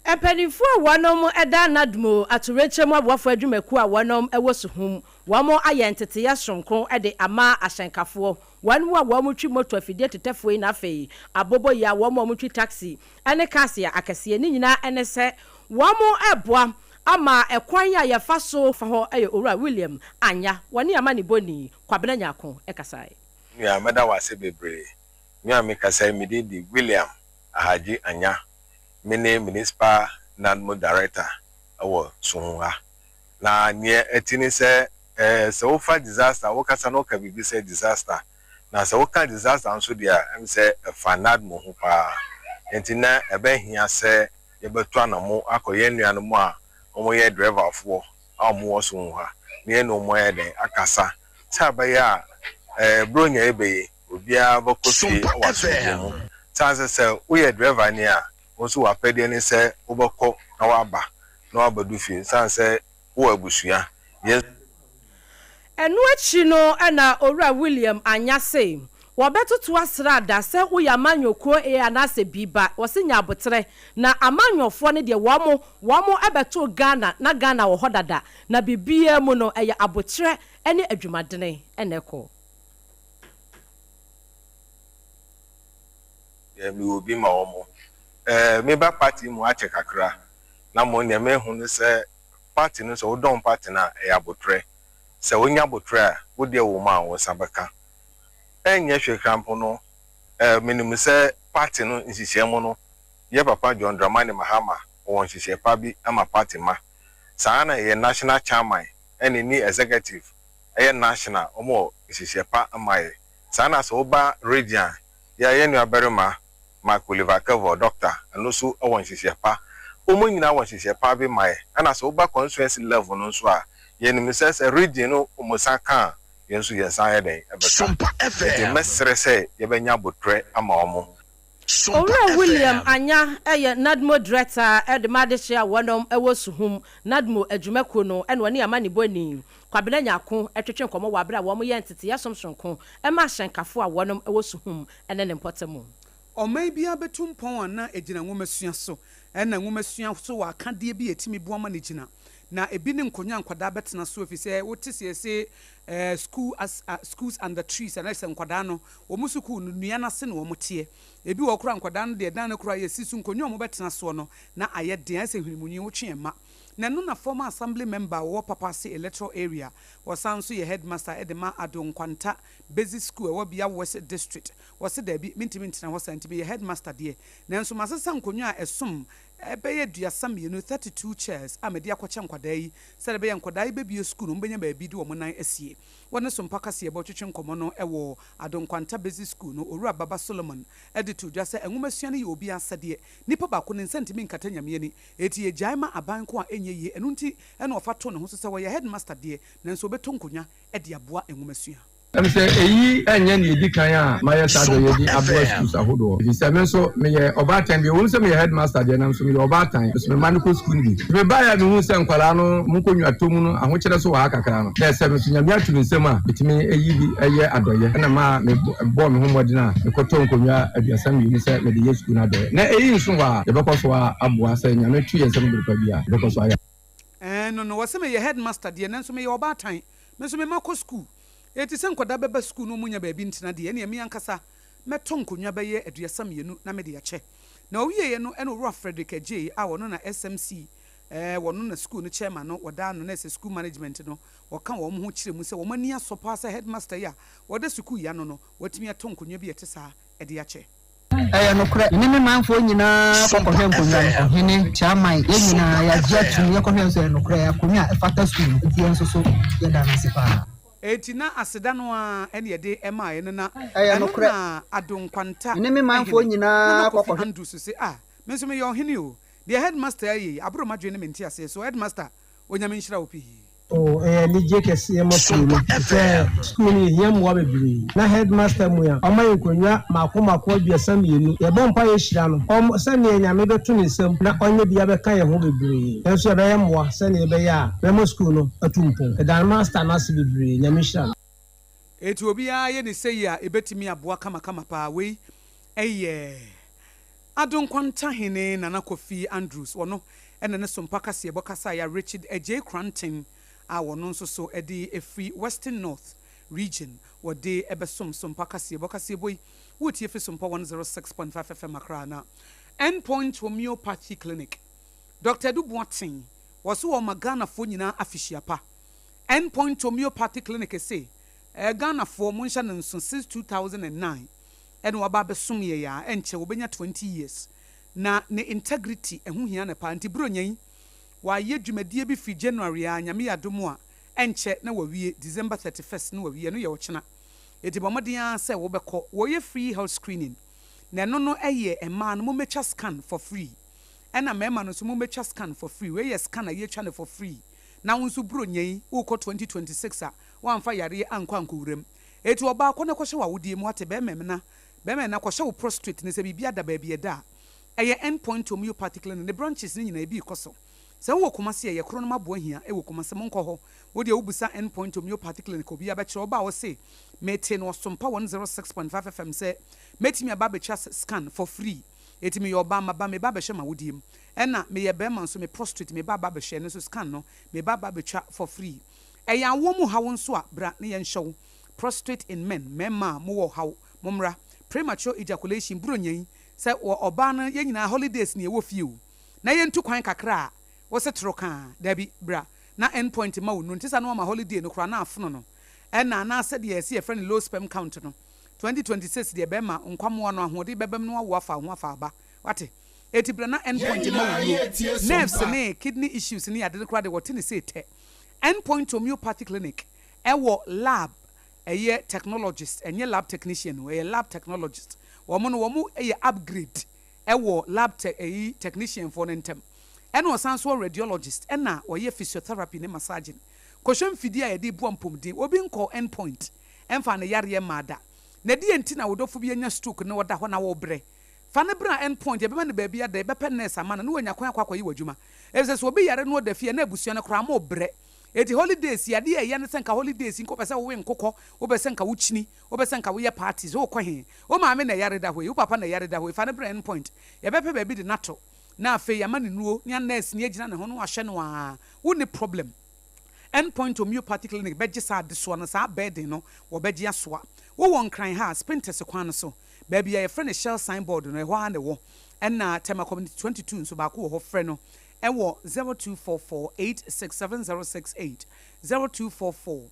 Speaker 4: Mpanimfoɔ a wɔnom da NADMO atorenkyɛm aboafoɔ adwumakuo a wɔnom wɔ Suhum, wɔn ayɛ nteteyɛ soronko de ama ahyɛnkafoɔ, wɔn a wɔn twi moto afidie tetɛfoɔ yi na afei abobo yi a wɔn a wɔn twi taxi ne cars akɛseɛ ne nyinaa ne sɛ wɔn ɛboa ama ɛkwan a yɛfa so fa hɔ yɛ Owura William Anya wɔne amanibɔni Kwabena Nyako ɛkasae.
Speaker 9: Nua, mɛda wo ase bebree. Nua, mekasa yi me din de William Ahagye Anya. Me ne Municipal NADMO Director wɔ Suhum ha. Na neɛ ɛte ne sɛ, sɛ wofa disaster, wokasa na woka biribi sɛ disaster. Na sɛ woka disaster nso deɛ a, ɛm sɛ ɛfa NADMO ho paa. Nti na ɛbɛhia sɛ yɛbɛto anamo akɔ yɛn nuanom a wɔyɛ driverfoɔ a wɔwɔ Suhum ha na yɛne wɔn ayɛ dɛn akasa sɛ abɛyɛ a Buronya ebe obiara bɛkɔ fie
Speaker 2: Sompa
Speaker 9: wɔ asomdwe mu.
Speaker 2: FM.
Speaker 9: San sɛ woyɛ driver ni a, wo nso w'apɛdeɛ ne sɛ wobɛkɔ na waba na wabɛdu fie san sɛ wowɔ abusua. Yɛn
Speaker 4: Ɛno akyi no ɛna Owura William Anya se wɔbɛtoto asrada sɛ woyɛ amanyɔkuo A anaasɛ B ba wɔse nya abotrɛ na amanyɔfoɔ no deɛ wɔn ɛbɛto Ghana na Ghana wɔ hɔ dada na biribiara mu no ɛyɛ abotrɛ ne adwumadene ɛna ɛkɔ.
Speaker 9: Deɛ mewɔ bi ma wɔn. Meba party mu akyɛ kakra na mo nea mehu ne sɛ Party no sɛ wodɔn party no a, ɛyɛ aboterɛ. Sɛ wonya aboterɛ a, wo deɛ wɔ mu a, wo nsa bɛka. Ɛnyɛ hwee koraa mpo no, menim sɛ party no nhyehyɛɛ mu no, yɛ papa John Dramani Mahama wɔ nhyehyɛɛ pa bi ma party mma. Saa ara na yɛn national chairman ne ne executive ɛyɛ national, wɔn wɔ nhyehyɛɛ pa ma yɛ. Saa na sɛ woba region a, yɛ yɛn nua barima Mark Oliver Kevor, Doctor, ɛno nso wɔ nhyehyɛɛ pa. Wɔn nyinaa wɔ nhyehyɛɛ pa bi ma yɛ. Ɛna sɛ woba constituency level no nso a, yɛnim sɛ sɛ region no wɔn nsa ka a, yɛn nso yɛn nsa ayɛ dɛn? Ɛbɛka.
Speaker 2: Sompa
Speaker 9: Enti
Speaker 2: FM.
Speaker 9: mɛsrɛ sɛ yɛbɛnya aboterɛ ama wɔn.
Speaker 2: Sompa
Speaker 4: Owura William
Speaker 2: FM.
Speaker 4: Anya yɛ NADMO Director de ma adehye a wɔnom wɔ Suhum NADMO adwumakuo no na ɔne amanibɔni Kwabena Nyarko twetwe nkɔmmɔ wɔ abere a wɔn yɛ nteteyɛ som soronko ma ahyɛnkafo a wɔnom wɔ Suhum ne ne mpɔtam.
Speaker 3: Ɔman biara bɛtu mpɔn a na ɛgyina nwomasua so. Ɛna nwomasua nso wɔ akadeɛ bi a ɛtumi boa ma no gyina. Na ɛbi ne nkonnwa a nkwadaa bɛtena so ɛfiri sɛ wote sɛ yɛse eh, school as, ah, schools under trees anaasɛ nkwadaa no wɔn sukuu no nnua no ase na wɔn teɛ. Ebi wɔ hɔ koraa a nkwadaa no deɛ dan no koraa yɛsi so nkonnwa a wɔbɛtena soɔ no na ayɛ den ayɛ sɛ hwenemunwi wotwe ɛma. Na ɛno na former assembly member a ɔwɔ Papaase electoral area, ɔsan nso yɛ headmaster de ma Ado Nkwanta Basic School a ɛwɔ Bia West District. Ɔse daabi, mentumi ntena hɔ saa nti meyɛ headmaster deɛ, nanso masesa nkonnwa a ɛsom bɛyɛ 32, 32 chairs, a mede akɔkyɛ nkwadaa yi sɛdeɛ ɛbɛyɛ nkwadaa yi bɛbue sukuu no wɔbɛnya baabi de wɔn nan asie. Wɔne Sompa Kaseɛbɔ twetwe nkɔmmɔ no wɔ Ado Nkwanta Basic School no, Owura Baba Solomon de too dwa sɛ nwomasua no yɛ obiara asɛdeɛ. Nipa baako ne nsa ntumi nkata Nyame ani, enti yɛgyae ma aban nko a ɛnyɛ yie. Ɛno nti na ɔfa too ne ho so sɛ ɔyɛ headmaster deɛ, nanso ɔbɛtɔ nkonnwa de aboa nwomasua.
Speaker 10: Ɛm sɛ eyi nyɛ nea edi kan a mayɛ saa adɔeyɛ de aboa schools ahodoɔ, efisɛ me nso meyɛ ɔbaatan bi. Ɛwom sɛ meyɛ headmaster deɛ, nanso meyɛ ɔbaatan. Me nso me mma no kɔ sukuu no bi. Nti mebaeɛ a mehuu sɛ nkwadaa no wɔn nkonnwa tɔ mu no, ahokyerɛ nso wɔ ha kakra no, na sɛ me nso Nyame ato me nsam a, metumi ayi bi yɛ adɔeɛ. Ɛna maa mebɔɔ me ho mmɔden a mekɔtɔɔ nkonnwa 32 sɛ mede yɛ sukuu no adɔeɛ. Na eyi nso hɔ a, yɛbɛkɔ so ara aboa. Sɛ Nyame to yɛn nsam bere pa bi a, yɛbɛkɔ so ayɛ.
Speaker 3: Ɛɛ no no, wɔse meyɛ headmaster deɛ, nanso meyɛ ɔbaatan. Me nso me mma kɔ sukuu. Enti sɛ nkwadaa bɛba sukuu na wɔnnya baabi ntena deɛ, ɛnneɛ me ankasa mɛtɔ nkonnwa bɛyɛ 32 na mede akyɛ. Na ɔwieeɛ no, ɛna Owura Frederick Adjei a ɔno na SMC, ɛɛ ɔno na sukuu no chairman no, wɔdaa no na ɛsɛ sukuu management no, wɔka wɔn ho kyerɛ mu sɛ wɔn ani asɔ paa sɛ headmaster yi a ɔda sukuu yi ano no, watumi atɔ nkonnwa bi a ɛte saa de akyɛ.
Speaker 11: Ɛyɛ nokorɛ, me ne me manfoɔ nyinaa kɔ kɔhwɛ nkonnwa no. Ɔhene, Kyaman, yɛn nyinaa yɛagye atum, yɛkɔhwɛɛ nso ɛyɛ nokorɛ, ɛyɛ akonnwa a ɛfata sukuu no, enti yɛn nso so yɛda no ase paa.
Speaker 3: Enti na aseda no ara na yɛde maeɛ no na
Speaker 11: Ɛyɛ
Speaker 3: ɛno
Speaker 11: nokorɛ,
Speaker 3: na Ado Nkwanta
Speaker 11: me ne me manfoɔ
Speaker 3: hene,
Speaker 11: nyinaa
Speaker 3: Nana
Speaker 11: kɔ
Speaker 3: Kofi
Speaker 11: kɔhwɛ.
Speaker 3: Andrews se, Ah, me nso meyɛ ɔhene o. Deɛ headmaster reyɛ yi, aboro m'adwene ne me nteaseɛ so. Headmaster, Onyame nhyira wo pii.
Speaker 12: Oh, ɛyɛ anigye kɛseɛ ma sukuu no, efisɛ sukuu no yɛhia mmoa bebree. Na headmaster mua, ɔma yɛn nkonnwa mmaako mmaako 32. Yɛbɔ mpaeɛ hyira no, ɔm, sɛdeɛ Nyame bɛto ne nsam na ɔnyɛ bi abɛka yɛn ho bebree. Yɛn nso yɛbɛyɛ mmoa sɛdeɛ ɛbɛyɛ a bɛma sukuu no atu mpɔn. Yɛda master no ase bebree. Nyame nhyira no.
Speaker 3: Enti obiara yɛ ne sei a ɛbɛtumi aboa kamakama paa. Wei yɛ Ado Nkwanta Hene Nana Kofi Andrews, ɔno na ne Sompa kaseɛbɔ kasaeɛ a Richard Adjei Koranteng a ɔno nso so de firi Western North Region wɔde bɛsom Sompa kaseɛbɔ. Kaseɛbɔ yi woretie firi Sompa 106.5 FM Accra na End Point Homeopathy Clinic. Doctor Adu Boateng, wɔse wɔma Ghanafoɔ nyinaa afehyia pa. End Point Homeopathy Clinic se, eh, Ghanafoɔ monhyɛ no nso since 2009 ɛna waba abɛsom yɛn a, ɛnkyɛ wɔbɛnya 20 years. Na ne integrity ɛho hia no paa. Nti Buronya yi, wayɛ dwumadie bi firi January a, Nyame yɛ adom a, ɛnkyɛ na wawie, December 31st na wawie, ɛno yɛ ɔkyena. Nti bɔ mmɔden ara sɛ wobɛkɔ. Wɔyɛ free health screening, na ɛno no ɛyɛ mmaa no mommɛtwa scan for free, ɛna mmarima no nso mommɛtwa scan for free. Wei yɛ scan a yɛtwa no for free. Na wo nso Buronya yi, worekɔ 2026 a, woamfa yareɛ ankɔ ankɔwura mu. Enti ɔbaa kɔ na kɔhyɛ w'awodeɛ mu ate bɛɛma mena bɛɛma na kɔhyɛ wo prostrate no sɛ biribi ada baabi ɛda a ɛyɛ end point homeopathy clinic ne branches no nyinaa ebi rekɔ so sɛ wowɔ Kumasi a ɛyɛ kronom aboa hia ɛwɔ Kumasi monkɔ hɔ wodeɛ wobisa end point homeopathy clinic obiara bɛkyerɛ wo ba a ɔse mete no ɔsompa 106.5 FM sɛ mɛtumi aba abɛtwa scan for free enti meyɛ ɔbaa maba meba abɛhyɛ m'awodeɛ mu ɛna meyɛ bɛɛma nso me prostrate meba aba abɛhyɛ ɛno nso scan no meba aba abɛtwa for free Ɛyɛ awoɔ mu haw nso a, bra na yɛnhyɛ wo. Prostrate in men, mmarima a mowɔ ɔhaw, mommra. Premature ejaculation, Buronya yi, sɛ wɔ ɔbaa no, yɛn nyinaa holidays na yɛwɔ fie o, na yɛntu kwan kakra a, Wo se toro kaa? Dabi, bra na end point mma wo nnuru. Nte saa na wama holiday no koraa na afono no. Ɛna anaasɛ deɛ yɛse yɛfrɛ no low sperm count no. 2026 deɛ bɛrima nkwammoa no ahoɔden bɛbam na wawo afa wo ho afa aba. Wate? Enti bra na end
Speaker 2: Yɛn
Speaker 3: point mma wo
Speaker 2: nyinaa
Speaker 3: nnuro.
Speaker 2: yɛretie
Speaker 3: Nerves
Speaker 2: Sompa.
Speaker 3: ne kidney issues ne ade no koraa deɛ wɔte ne sei tɛ. End point Homeopathy Clinic ɛwɔ lab ɛyɛ technologist, ɛnyɛ lab technician o, ɛyɛ lab technologist. Wɔn no wɔn yɛ upgrade ɛwɔ lab tech ɛyi technician foɔ no ntɛm. Ɛna ɔsan nso wɔ radiologist ɛna ɔyɛ physiotherapy ne massaging. Kɔhwɛ mfidie a yɛde boa mpomden. Obi nkɔɔ end point ɛmfaa ne yareɛ mmaa da. Na ɛdeɛn nti na wo dɔfo bi anya stroke na ɔda hɔ na worebrɛ? Fa no bra end point, yɛbɛma no baabi ada, yɛbɛpɛ nurse ama no na wanya kwan akɔ akɔyɛ w'adwuma. Efisɛ sɛ obi yare na ɔda fie a na abusua no koraa morebrɛ. Enti holidays yi, adeɛ a ɛyɛ ne sɛ nka holidays yi nka wopɛ sɛ wowe nkokɔ, wopɛ sɛ nka wokyini, wopɛ sɛ nka woyɛ parties, wokɔ he? Wo maame na ɛyare da hɔ yi, wo papa na ɛyare da hɔ yi, fa no bra end point. Yɛbɛpɛ baabi de no ato na afei yɛama no nnuro na nurse ni agyina ne ho na wahwɛ no aa, wonni problem. End Point Homeopathy Clinic bɛgye saa adesoa no, saa burden no, wɔbɛgye asoa. Wowɔ Nkran ha a, Spintex kwan no so, baabi a yɛfrɛ no Shell sign board no, ɛhɔ ara na ɛwɔ. Ɛna Tema Community 22 nso, baako wɔ hɔ, frɛ no wɔ 0244 867068, 0244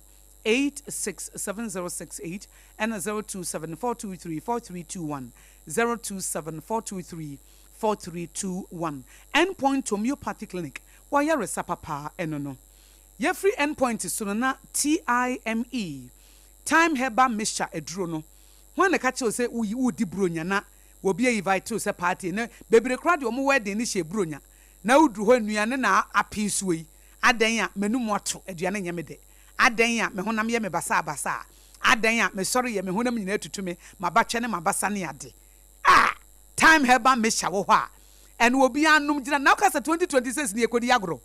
Speaker 3: 867068, ɛna 027 423 4321, 027 423 4321. End Point Homeopathy Clinic, w'ayaresa papa ɛno no. Yɛfiri End Point so no na TIME, Thyme Herbal Mixture aduro no, hwan na ɛka kyerɛ wo sɛ woredi Buronya na obi a invite wo sɛ party, ɛnɛ bebree koraa deɛ wɔn wedding no hyɛ Buronya, Na woduru hɔ nnuane na apee soɔ yi, adɛn a m'anum ato, aduane nyɛ me dɛ? Adɛn a me honam yɛ me basaabasaa? Adɛn a mesɔre yɛ me honam nyinaa tutu me, m'abatwɛ ne m'abasa ne ade? Ah! Thyme Herbal Mixture wɔ hɔ a, ɛno obiara nnom gyina. Na woka sɛ 2026 no yɛkɔdi agorɔ?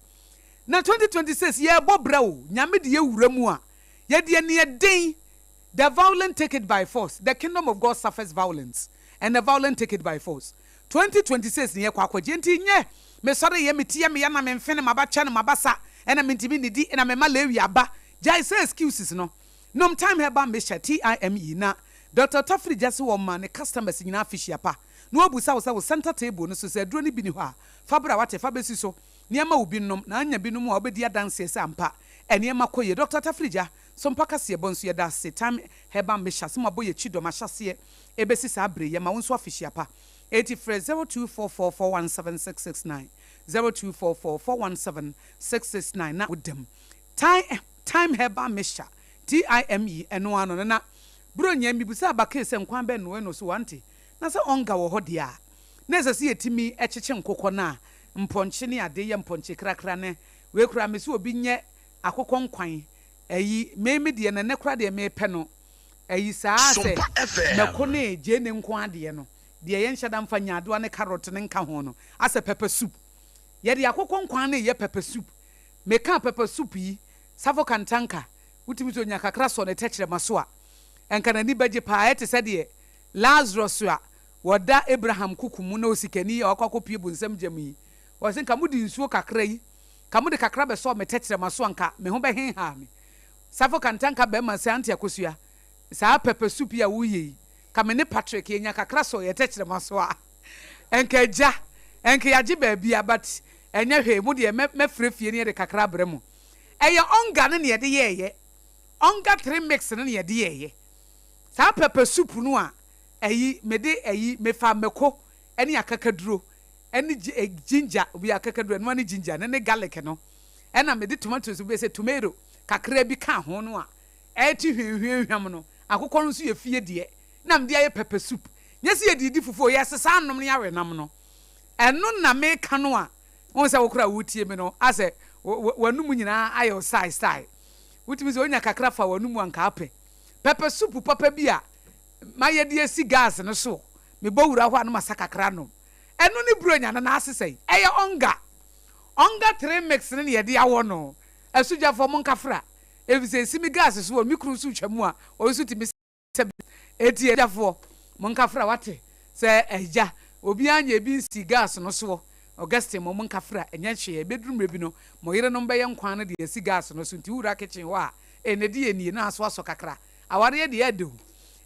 Speaker 3: Na 2026 yɛrebɔ bra o, Nyame de yɛ wura mu a, yɛde aniɛden The violent take it by force, the kingdom of God suffers violence, and the violent take it by force. 2026 ne yɛkɔ akɔgye nti nyɛ mesɔre yɛ me ti yɛ me ya na me mfene maba twɛ no maba sa ɛna mentumi nnidi ɛna mema Lewi aba gyae sɛ excuses no nom Thyme Herbal Mixture TIME na Doctor Tafiri Gyasi wɔ ma ne customers nyinaa afihyia pa na wabusa wo sɛ wo center table no so sɛ aduro no bi ni hɔ a fa bra wate fa bɛsi so nneɛma wo bi nom na anya bi nom a wobɛdi adanseɛ sɛ ampa nneɛma kɔ yie Doctor Tafiri Gya so mpa kaseɛbɔ nso yɛda ase Thyme Herbal Mixture sɛ moabɔ yɛn kyidɔm ahyɛaseɛ ɛbɛsi saa bere yi, yɛma wo nso afehyia pa. Enti frɛ 0244 417 669, 0244 417 669 na woda mu. Thyme, Thyme Herbal Mixture, TIME, ɛno ara no no. Na Buronya yi, mebisaa Bakay sɛ nkwan bɛn na ɔyɛ no, ɔse wante. Na sɛ ɔnga wɔ hɔ deɛ a, na ɛsɛ sɛ yɛtumi kyekye nkokɔ no a mpɔnkye ne ade yɛ mpɔnkye krakra ne wei koraa mese obi nyɛ akokɔ nkwan ayi, me me deɛ no ɛnnɛ koraa deɛ mepɛ no. Ayi saa sɛ
Speaker 2: Sompa FM.
Speaker 3: mako ne gyeene nko ara deɛ no, deɛ yɛnhyɛ da mfa nyaadoa ne carrot no nka ho no, asɛ pepper soup. Yɛde akokɔ nkwan no reyɛ pepper soup. Mekaa pepper soup yi, Safo Kantanka, wotumi sɛ onya kakra sɔ ne tɛkyerɛma so a, nka n'ani bɛgye paa. Ɛte sɛ deɛ Lazarus a ɔda Abraham koko mu na osikani a wakɔ akɔpue bonsam gya mu yi, ɔse, Nka mode nsuo kakra yi, nka mode kakra bɛsɔɔ me tɛkyerɛma so a, nka me ho bɛhenhaa me. Safo Kantanka bɛma sɛ Auntie Akosua, saa pepper soup yi a woreyɛ yi, nka me ne Patrick yɛnya kakra sɔ yɛn tɛkyerɛma so a, nka agya, nka yɛagye baabia but ɛnyɛ hwee, mo deɛ mɛ mɛfrɛ fie na yɛde kakra abrɛ mo. Ɛyɛ onga no na yɛde yɛɛyɛ, onga three mix no na yɛde yɛɛyɛ. Saa pepper soup no a ɛyi, mede ɛyi, mefa mako ne akakaduro ne ginger, obi akakaduro, ɛnoa ne ginger no ne garlic no, ɛna mede tomatoes bi sɛ tomato kakra bi ka ho no a ɛte hwamhwamhwam no, akokɔ no nso yɛ fie deɛ na mede ayɛ pepper soup. Nyɛ sɛ yɛde redi fufuo, yɛsesa anom ne awe nam no. Ɛno na meka no a, wohu sɛ wo koraa woretie me no, asɛ w'anum nyinaa ayɛ wo sae sae. Wotumi sɛ wonya kakra fa w'anum a nka apɛ. Pepper soup papa bi a mayɛ de asi gas no so, mebɔ wura hɔ a na masa kakra anom. Ɛno ne Buronya no n'asesa yi. Ɛyɛ ɔnga. Ɔnga three mix no na yɛde awɔ no. Asugyafoɔ monkafra, efisɛ esi me gas so wɔ me kunu nso retwa mu a, ɔno nso tumi sɛ bi. Enti agyafoɔ, monkafra, wate? Sɛ agya, obiara nyɛ bi nsi gas no soɔ. Augustine, mo monkafra, ɛnyɛ hwee, ɛbɛduru mmerɛ bi no, mo yerenom bɛyɛ nkwan no de asi gas no so, nti wowura kitchen hɔ a, eh, na ɛdeɛn nie, na aso asɔ kakra. Awareɛ deɛ ɛdɛ o.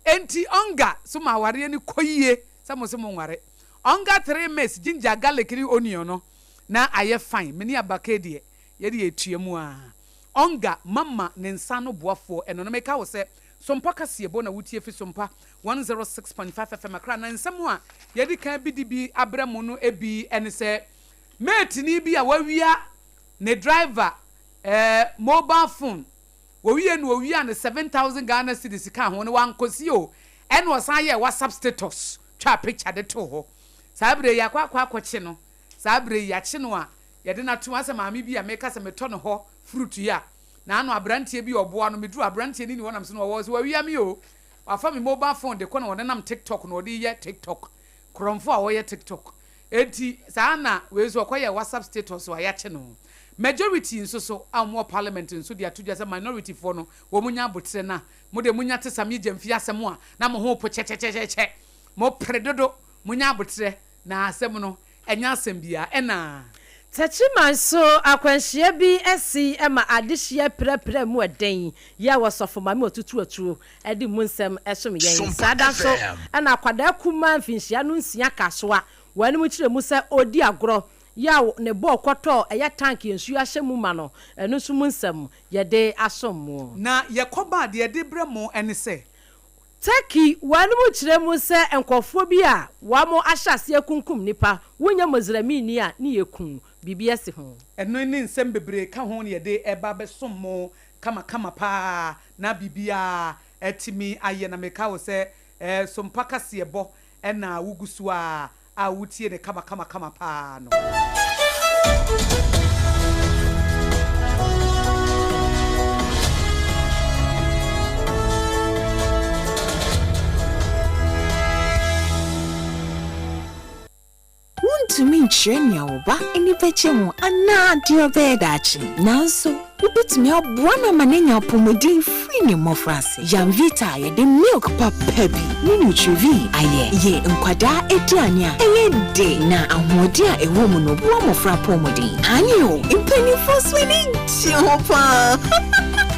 Speaker 3: Enti ɔnga so ma awareɛ no kɔ yie, sɛ mo se monware. Ɔnga three mix, ginger, garlic ne onion no. na ayɛ fine. Me ne Abakay deɛ, yɛde yɛtua mu ara. Ɔnga mama ne nsa ano boafoɔ ɛno no. Meka wo sɛ, Sompa kaseɛbɔ na wotie fi Sompa 106.5 FM Accra. Na nsɛm a yɛadi kan bi de bi abrɛ mo no bi ne sɛ, Mateni bi a wawia ne driver eh, mobile phone, wɔwie no wɔwiaa no 7,000 Ghana cedis kaa ho no, wankɔsi o, ɛna ɔsan yɛɛ WhatsApp status twaa picture de too hɔ. Saa berɛ yi yɛakɔ akɔ akɔkye no, saa berɛ yi yɛakye no a yɛde no atom asɛ maame bi a meka sɛ metɔ ne hɔ fruit yi a, naano abranteɛ bi a ɔboa no, meduru abranteɛ no ni hɔ nam so no ɔwɔ hɔ sɛ wawia me o, wafa me mobile phone de kɔ na ɔde nam TikTok na ɔde yɛ TikTok, korɔmfoɔ a ɔyɛ TikTok. Enti saa na wei nso ɔkɔyɛɛ WhatsApp status a yɛakye no. Majority nso so a wɔwɔ parliament nso de ato dwa sɛ minority foɔ no wɔn nya aboterɛ na mo deɛ monya te Sammy Gyamfi asɛm a na mo ho repo kyɛkyɛkyɛkyɛ. Mo pere dodo, monya aboterɛ na asɛm no ɛnyɛ asɛm biara ɛna.
Speaker 4: Techiman so akwanhyia bi asi ma adehyeɛ pirapira mu ɛden yi a Ɔsɔfo Maame Otutu Atuo de mu nsɛm som yɛn. Saa da nso na akwadaa kumaa mfinhyia no nsia Kasoa wɔ anim kyerɛ mu sɛ ɔredi agorɔ yaw ne bɔɔl kɔtɔɔ ɛyɛ tank nsuo ahyɛ mu ma no, ɛno nso mu nsɛm yɛde asom mo.
Speaker 3: Na yɛkɔba a, deɛ yɛde brɛ mo ne sɛ.
Speaker 4: Turkey wɔ anom kyerɛ mu sɛ nkurɔfoɔ bi a wɔahyɛ aseɛ akunkum nnipa, wonyɛ Moslemini a ne yɛ ku, biribi asi ho.
Speaker 3: Ɛno ne nsɛm bebree ka ho na yɛde reba abɛsom mo kamakama paa na biribiara atumi ayɛ. Na meka wo sɛ Sompa kaseɛbɔ na wogu so ara a wotie no kamakamakama paa no.
Speaker 13: Wuntumi nkyerɛ nea wo ba ani bɛgye ho anaa deɛ ɔbɛyɛ daakye. Nanso, wubetumi aboa no ama no anya apɔwmuden firi ne mmofraase. Yamvita a yɛde milk papa bi ne Nutrivie ayɛ yɛ nkwadaa aduane a ɛyɛ dɛ na ahoɔden a ɛwɔ mu no boa mmofra apɔwmuden. Aane o, mpanimfoɔ nso ani gye ho paa!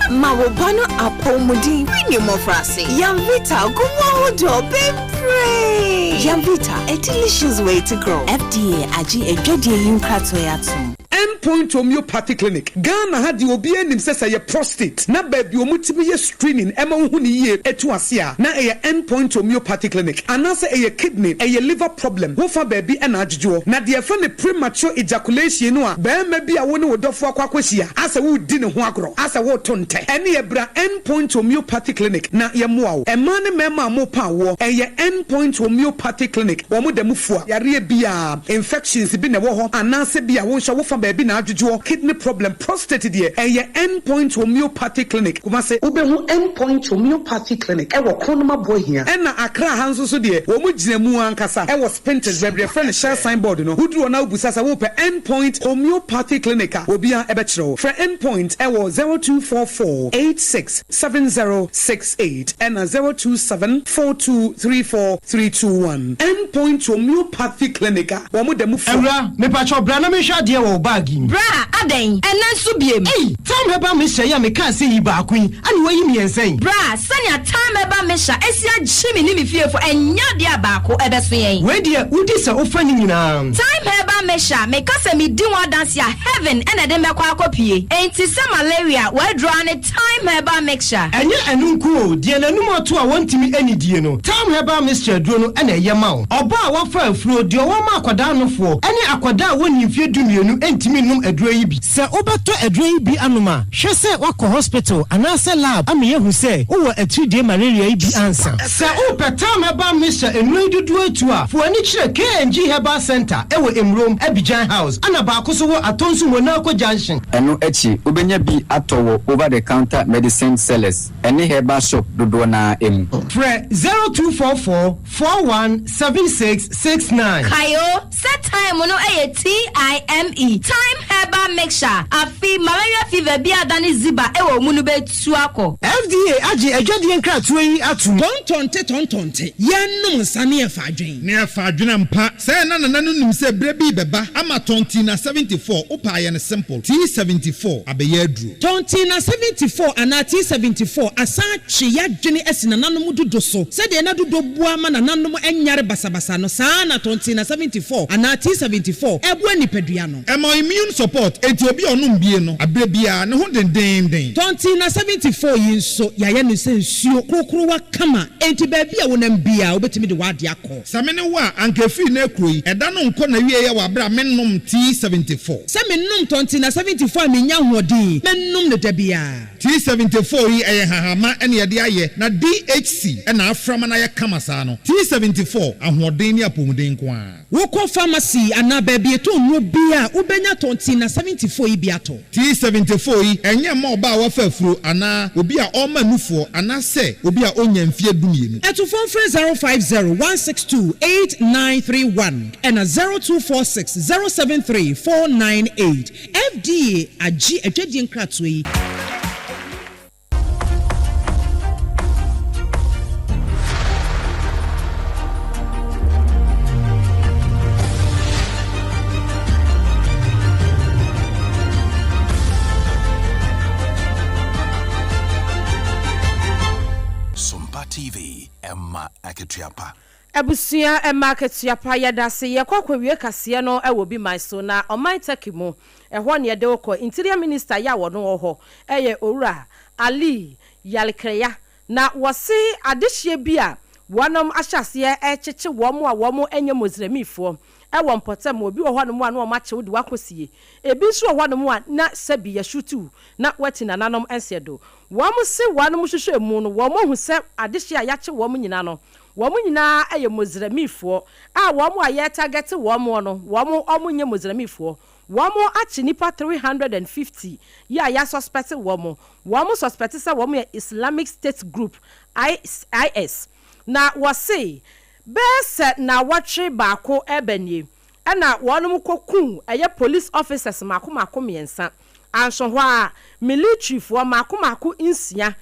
Speaker 13: Ma wo ba no apɔwmuden firi ne mmofraase. Yamvita gu mu ahodoɔ bebree! Yamvita, a delicious way to grow. FDA agye adwadie yi nkratoɔ yi atom.
Speaker 3: End Point Homeopathy Clinic, Ghana ha deɛ obiara nim sɛ sɛ ɛyɛ prostate na baabi a wɔtumi yɛ screening ma wohu no yie tu ase a na ɛyɛ End Point Homeopathy Clinic anaasɛ ɛyɛ kidney, ɛyɛ liver problem, wofa baabi na adwodwoɔ. Na deɛ yɛfrɛ no premature ejaculation no a barima bi a wo ne wo dɔfoɔ akɔ akɔhyia asɛ woredi ne ho agorɔ asɛ woreto ntɛ ɛneɛ bra End Point Homeopathy Clinic na yɛmmoa wo. Mmaa ne mmarima a morepa awoɔ ɛyɛ End Point Homeopathy Clinic wɔn da mu fua yareɛ biara. Infections bi na ɛwɔ hɔ anaasɛ bi a wo nso wofa baabi na adwodwoɔ, kidney problem, prostate deɛ ɛyɛ End Point Homeopathy Clinic, Kumasi. Wobɛhu End Point Homeopathy Clinic wɔ Kronum Aboahia. Ɛna Accra ha nso so deɛ wɔn gyina mu ankasa wɔ Spintex baabi a yɛfrɛ no Shell sign board no. Woduru hɔ na wobisa sɛ wopɛ End Point Homeopathy Clinic a, obiara bɛkyerɛ wo. Frɛ End Point wɔ 0244 86 7068 ɛna 027 4234 321. End Point Homeopathy Clinic a wɔn da mu fua.
Speaker 14: Awura, mepakyɛw bra na menhwɛ adeɛ wɔ wo bag yi mu.
Speaker 15: Bra, adɛn? Ɛnnɛ nso biem?
Speaker 14: Ei! Thyme Herbal Mixture yi a mekaa sɛ yi baako yi, ana woayi mmiɛnsa yi?
Speaker 15: Bra, sɛnea Thyme Herbal Mixture asi agye me ne me fiefo, ɛnyɛ adeɛ a baako bɛso yɛn.
Speaker 14: Wei deɛ, wodi sɛ wofa ne nyinaa.
Speaker 15: Thyme Herbal Mixture, meka sɛ medi ho adanse a, heaven na ɛde me bɛkɔ akɔpue. Enti sɛ malaria, w'aduro ara ne Thyme Herbal Mixture.
Speaker 14: Ɛnyɛ ɛno nko o, deɛ n'anum ato a wɔntumi nnidie no, Thyme Herbal Mixture aduro no na ɛyɛ ma wo. Ɔbaa a wafa afuro, deɛ ɔwɔ ma akwadaa nofoɔ, ne akwadaa a wɔnnii mfeɛ dumienu ntumi nnom aduro yi bi. Sɛ wobɛtɔ aduro yi bi anom a, hwɛ sɛ woakɔ hospital anaasɛ lab ama yɛahu sɛ wowɔ atiridie malaria yi bi ansa. Sɛ wopɛ Thyme Herbal Mixture nnuro yi dodoɔ atu a, fa w'ani kyerɛ KNG Herbal Centre wɔ Emurom, Abidjan House, ɛna baako nso wɔ Atonsu Monaco Junction.
Speaker 16: Ɛno akyi, wobɛnya bi atɔ wɔ over-the-counter medicine sellers ne herbal shop dodoɔ no ara mu.
Speaker 14: Frɛ 0244 41 76 69.
Speaker 15: Kae o, sɛ thyme no yɛ TIME, Thyme Herbal Mixture, afe malaria fever bi a adane ziba wɔ wo mu no bɛtu akɔ.
Speaker 14: FDA agye adwadie nkratoɔ yi atom.
Speaker 17: Tɔntɔnte tɔntɔnte, yɛnnom nsa ne yɛfa adwen.
Speaker 18: Ne yɛfa adwen ampa. Sɛɛ na nana no nim sɛ berɛ bi.
Speaker 17: rebɛba ama Tontina 74 wopɛ a yɛ no simple, T74 abɛyɛ aduro.
Speaker 14: Tontina 74 anaa T74 asan atwe y'adwene asi nananom dudo so. Sɛdeɛ na dudo boa ma nananom nyare basabasa no, saa ara na Tontina 74 anaa T74 boa nipadua no.
Speaker 17: Ɛma immune support, enti obi a ɔnom bie no, aberɛ biara ne ho dendeenden.
Speaker 14: Tontina 74 yi nso, yɛayɛ no sɛ nsuo korokorowa kama, enti baabi a wonam biara wobɛtumi de w'adeɛ akɔ.
Speaker 17: Sɛ me ne wo a, anka ɛfiri nnɛ rekuro yi, ɛda no nkɔ n'awieɛ wɔ aberɛ a mennom T74.
Speaker 14: Sɛ menom Tontina 74 a mennya ahoɔden, mɛnom no da biara.
Speaker 17: T74 yi, ɛyɛ nhahamma na yɛde ayɛ, na DHC na afra ma no ayɛ kama saa no. T74, ahoɔden ne apɔmuden nko ara.
Speaker 14: Wokɔ pharmacy anaa baabi yɛtɔn nnuro biara a, wobɛnya Tontina 74 yi bi atɔ.
Speaker 17: T74 yi, ɛnyɛ mma ɔbaa a wafa afuro anaa obi a ɔrema nufoɔ anaasɛ obi a ɔnnya mfeɛ dumienu.
Speaker 14: Atufoɔ mfrɛ 050 162 8931 ɛna 0246 073 498. FDA agye adwadie nkratoɔ yi.
Speaker 2: Sompa TV, ɛma akatua pa.
Speaker 4: Abusua ɛma akatua pa yɛdase yɛkɔ akɔwie kaseɛ no wɔ bi man so na ɔman Turkey mu ɛhɔ ne yɛde wo kɔ Interior Minister yɛ a wɔno wɔ hɔ ɛyɛ Owura Ali Yalkaya na wɔse adehyeɛ bi a wɔnom ahyɛ aseɛ rekyekye wɔn a wɔn nyɛ Mozlemifoɔ wɔ mpɔtam obi wɔ hɔnom a na wɔn akye wo de wo akɔsie ebi nso wɔ hɔnom a na sɛbi yɛshutu na wati nananom nseɛ do wɔn se wɔnom hwehwɛ mu no wɔn ahu sɛ adehyeɛ a yakye wɔn nyina no Wɔn nyinaa yɛ Mozramifoɔ a wɔn a yɛretagɛte wɔn no, wɔn wɔn nyɛ Mozramifoɔ. Wɔn akye nnipa 350 yi a yɛasɔspɛte wɔn. Wɔn sɔspɛte sɛ wɔn yɛ Islamic State Group, IS. Na wɔse bɛyɛ sɛ naawɔtwe baako reba nie ɛna wɔn kɔ kuu ɛyɛ police officers mako mako mmiɛnsa. Anso hɔ ara, military-foɔ mmaako mmaako nsia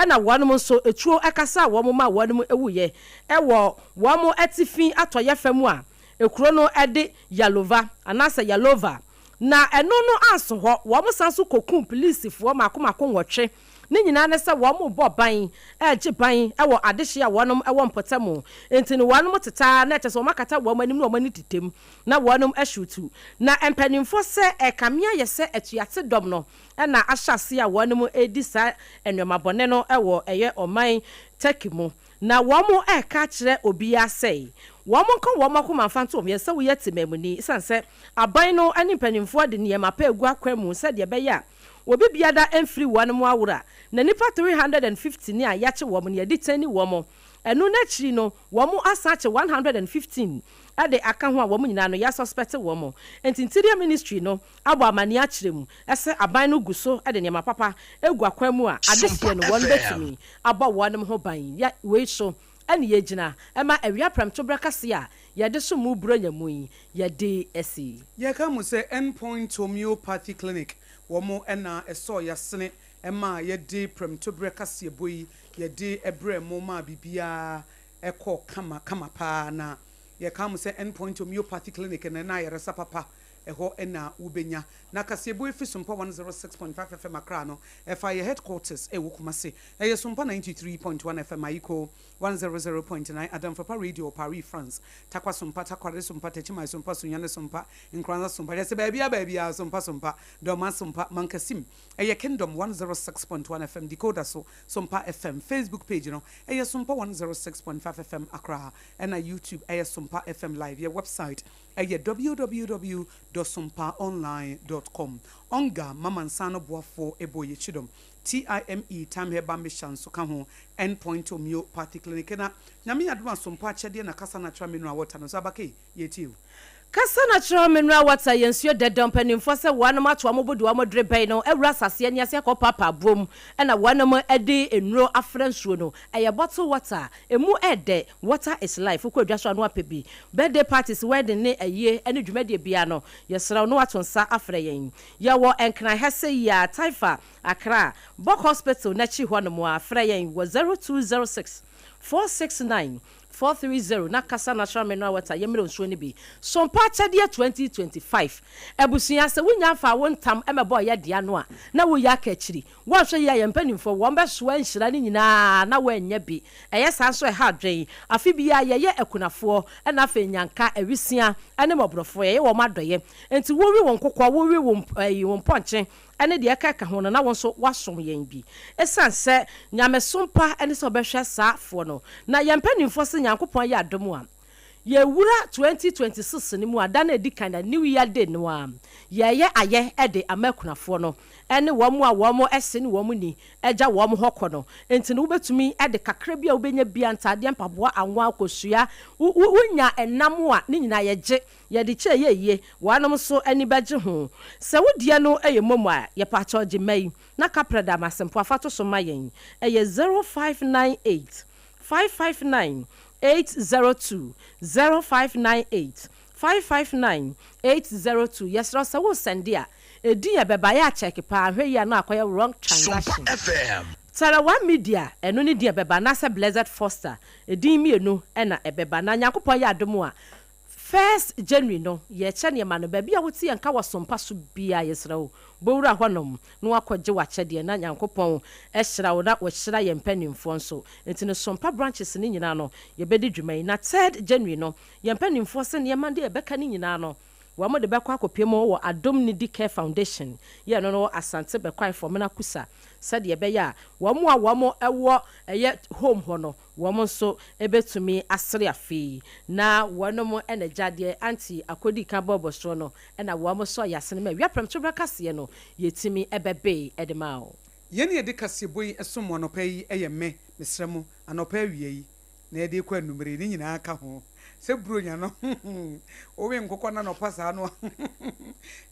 Speaker 4: na wɔnom nso tuo kasaa wɔn maa wɔnom wuiɛ wɔ wɔn atifi atɔeɛ fam a kuro no de Yalova anaasɛ Yalova. Na ɛno no anso hɔ, wɔn san nso kɔkum pilisifoɔ mmaako mmaako nwɔtwe. Ne nyinaa ne sɛ wɔrebɔ ban, regye ban wɔ adehyeɛ a wɔnom wɔ mpɔtam. Nti no wɔnom tetaa na kyerɛ sɛ wɔakata wɔn anim na wɔn ani tetam. na wɔnom ahyiwtu. Na mpaninfoɔ sɛ ɛrekame ayɛ sɛ atuate dɔm no na ahyɛ aseɛ a wɔnom redi saa nnoɔma bɔne no wɔ ɛyɛ ɔman Turkey mu. Na wɔn reka akyerɛ obiara sɛ wɔn nka wɔn akoma mfa nto wɔn yam sɛ woyɛ temamuni esiane sɛ aban no ne mpaninfoɔ de nneɛma pa agu akwan mu sɛdeɛ ɛbɛyɛ a obi biada mfiri wɔnom awora na nnipa 350 ne a yakye wɔn no yɛde tɛni wɔn ɛno no akyiri no wɔn asan akye 115 de aka ho a wɔn nyinaa no yɛasuspɛte wɔn. Enti Interior Ministry no abɔ amaneɛ akyerɛ mu sɛ aban no gu so de nneɛma papa gu akwan mu a adehyeɛ no wɔn bɛtumi abɔ wɔn ho ban. Yɛ wei so na yɛgyina ma awia prɛmtoberɛ kaseɛ a yɛde som mo Buronya mu yi yɛde asi.
Speaker 3: Yɛka mu sɛ End Point Homeopathy Clinic wɔn na ɛsɔɔ yɛasene maa yɛde prɛmtoberɛ kaseɛbɔ yi yɛde brɛɛ mo maa biribiara kɔɔ kama kama paa na Yɛka mo sɛ End Point Homeopathy Clinic no na ayaresa papa ɛhɔ na wobɛnya. Na kaseɛbɔ yi firi Sompa 106.5 FM Accra no, ɛfa yɛ headquarters ɛwɔ Kumasi. Ɛyɛ Sompa 93.1 FM Ayiko, 100.9 Adamfrapa Radio wɔ Paris, France, Tarkwa Sompa, Takoradi Sompa, Techiman Sompa, Sunyani Sompa, Nkoranza Sompa, kyerɛ sɛ baabiara baabiara Sompa Sompa, Dormaa Sompa, Mankasim, ɛyɛ Kingdom 106.1 FM, Decoder so, Sompa FM, Facebook page no, ɛyɛ Sompa 106.5 FM Accra. Ɛna YouTube ɛyɛ Sompa FM Live. Yɛ website ɛyɛ www dot sompaonline dot com. Ɔnga Mama Nsa ano boafoɔ ɛbɔ yɛ kyidɔm. TIME Time Herbal Mixture nso ka ho. End Point Homeopathy Clinic na Nyame yɛ adom a Sompa akyɛdeɛ na Kasa Natural Mineral Water no nso aba kei yɛtie o.
Speaker 4: Kasa Natural Mineral Water yɛ nsuo dɛdɛw mpanimfoɔ sɛ wɔnom ato wɔn bo de wɔn drebɛn no awura asase ani ase akɔ paapa aboɔ mu na wɔnom de nnuro afra nsuo no. Ɛyɛ bottle water Emu ɛdɛ, water is life, wokɔ dwa so a na wapɛ bi. Birthday parties, wedding ne ayie ne dwumadie biara no, yɛsrɛ wo na wato nsa afrɛ yɛn. Yɛwɔ Nkran ha sei yi ara, Taifa, Accra, Bok Hospital no akyi hɔ nom ara. Frɛ yɛn wɔ 0206 469. 430 na kasa natural mineral water yɛmmerɛ nsuo no bi. Sompa akyɛdeɛ 2025 Abusua, sɛ wonya mfaa wo ntam mmɛbɔɔ yɛ dea no a, na woyɛ aka akyiri. Woanhwɛ yie a yɛn mpanimfoɔ, wɔn bɛsoa nhyira no nyinaa na woannya bi. Ɛyɛ saa nso a ɛha adwene. Afe biara yɛyɛ akunafoɔ, ɛna afei nnyanka, awisia ne mmɔborɔfoɔ, yɛyɛ wɔn adɔeɛ. Enti wowe wo nkokɔ, wowe wo ɛyi wo mpɔnkye ne deɛ ɛka ɛka ho no na wo nso woasom yɛn bi. Ɛsiane sɛ nyamesom pa ne sɛ wobɛhwɛ saa foɔ no, na yɛn mpanimfoɔ se Nyankopɔn ayɛ adom a, Yɛwura 2026 no mu a, da no a ɛdi kan, na New Year Day no ara, yɛreyɛ ayɛ de ama akunafoɔ no ne wɔn a wɔn se ne wɔn nni agya wɔn hɔ kɔ no. Enti no wobɛtumi de kakra bi a wobɛnya biara, ntaadeɛ, mpaboa, anwa, kosua, wo, wo, wonya ɛnam a, ne nyinaa yɛgye, yɛde kyɛ ɛyɛ yie, wɔnom nso ani bɛgye ho. Sɛ wo deɛ no yɛ momo a, yɛpaakyɛw gye mma yi na kaprɛ da Amasɛmpoa fa to so ma yɛn. Ɛyɛ 0598 559 802 0598 559 802 Yɛsrɛ wo sɛ wo sɛnde a, edin a ɛbɛba yɛ akyɛke paa, hwɛ yie a na akɔyɛ wrong transaction. Tara One Media, ɛno ne din a ɛbɛba, anaasɛ Blessed Foster, edin mmienu na ɛbɛba. Na Nyankopɔn yɛ adom a, First January no yɛkyɛ nneɛma no baabi a wote yɛn nka wɔ sompa so biara yɛsrɛ wo bɔ wura hɔnom na wakɔgye w'akyɛdeɛ na Nyankopɔn ahyira wo na wahyira yɛn mpaninfoɔ nso nti no sompa branches no nyinaa no yɛbɛdi dwuma yi na third January no yɛn mpaninfoɔ se nneɛma deɛ yɛbɛka no nyinaa no wɔn de bɛkɔ akɔpue mu wɔ Adom Nidi Care Foundation yɛ ɛno no wɔ Asante Bɛkwae Fɔmena Kusa sɛdeɛ ɛbɛyɛ a wɔn a wɔn wɔ ɛyɛ home hɔ no Wɔn nso bɛtumi asere afe yi. Na wɔnom na gya deɛ auntie akɔdi kan bɔɔbɔ soɔ no na wɔn sɔ yɛ asene ma awia prɛmtoberɛ kaseɛ no yɛtumi bɛbee de ma wo.
Speaker 3: Yɛn a yɛde kaseɛbɔ yi som mo anɔpa yi yɛ me, mesrɛ mo, anɔpa awia yi, na yɛde rekɔ anwummere yi, ne nyinaa ka ho. Sɛ Buronya no, wowe nkokɔ no anɔpa saa no a,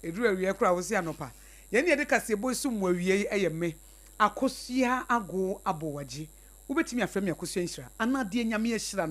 Speaker 3: ɛduru awia koraa a, wose anɔpa. Yɛn a yɛde kaseɛbɔ yi som mo awia yi yɛ me, Akosua Ago Abowagye. Wobɛtumi afrɛ me Akosua Nhyira anaa deɛ Nyame ahyira no.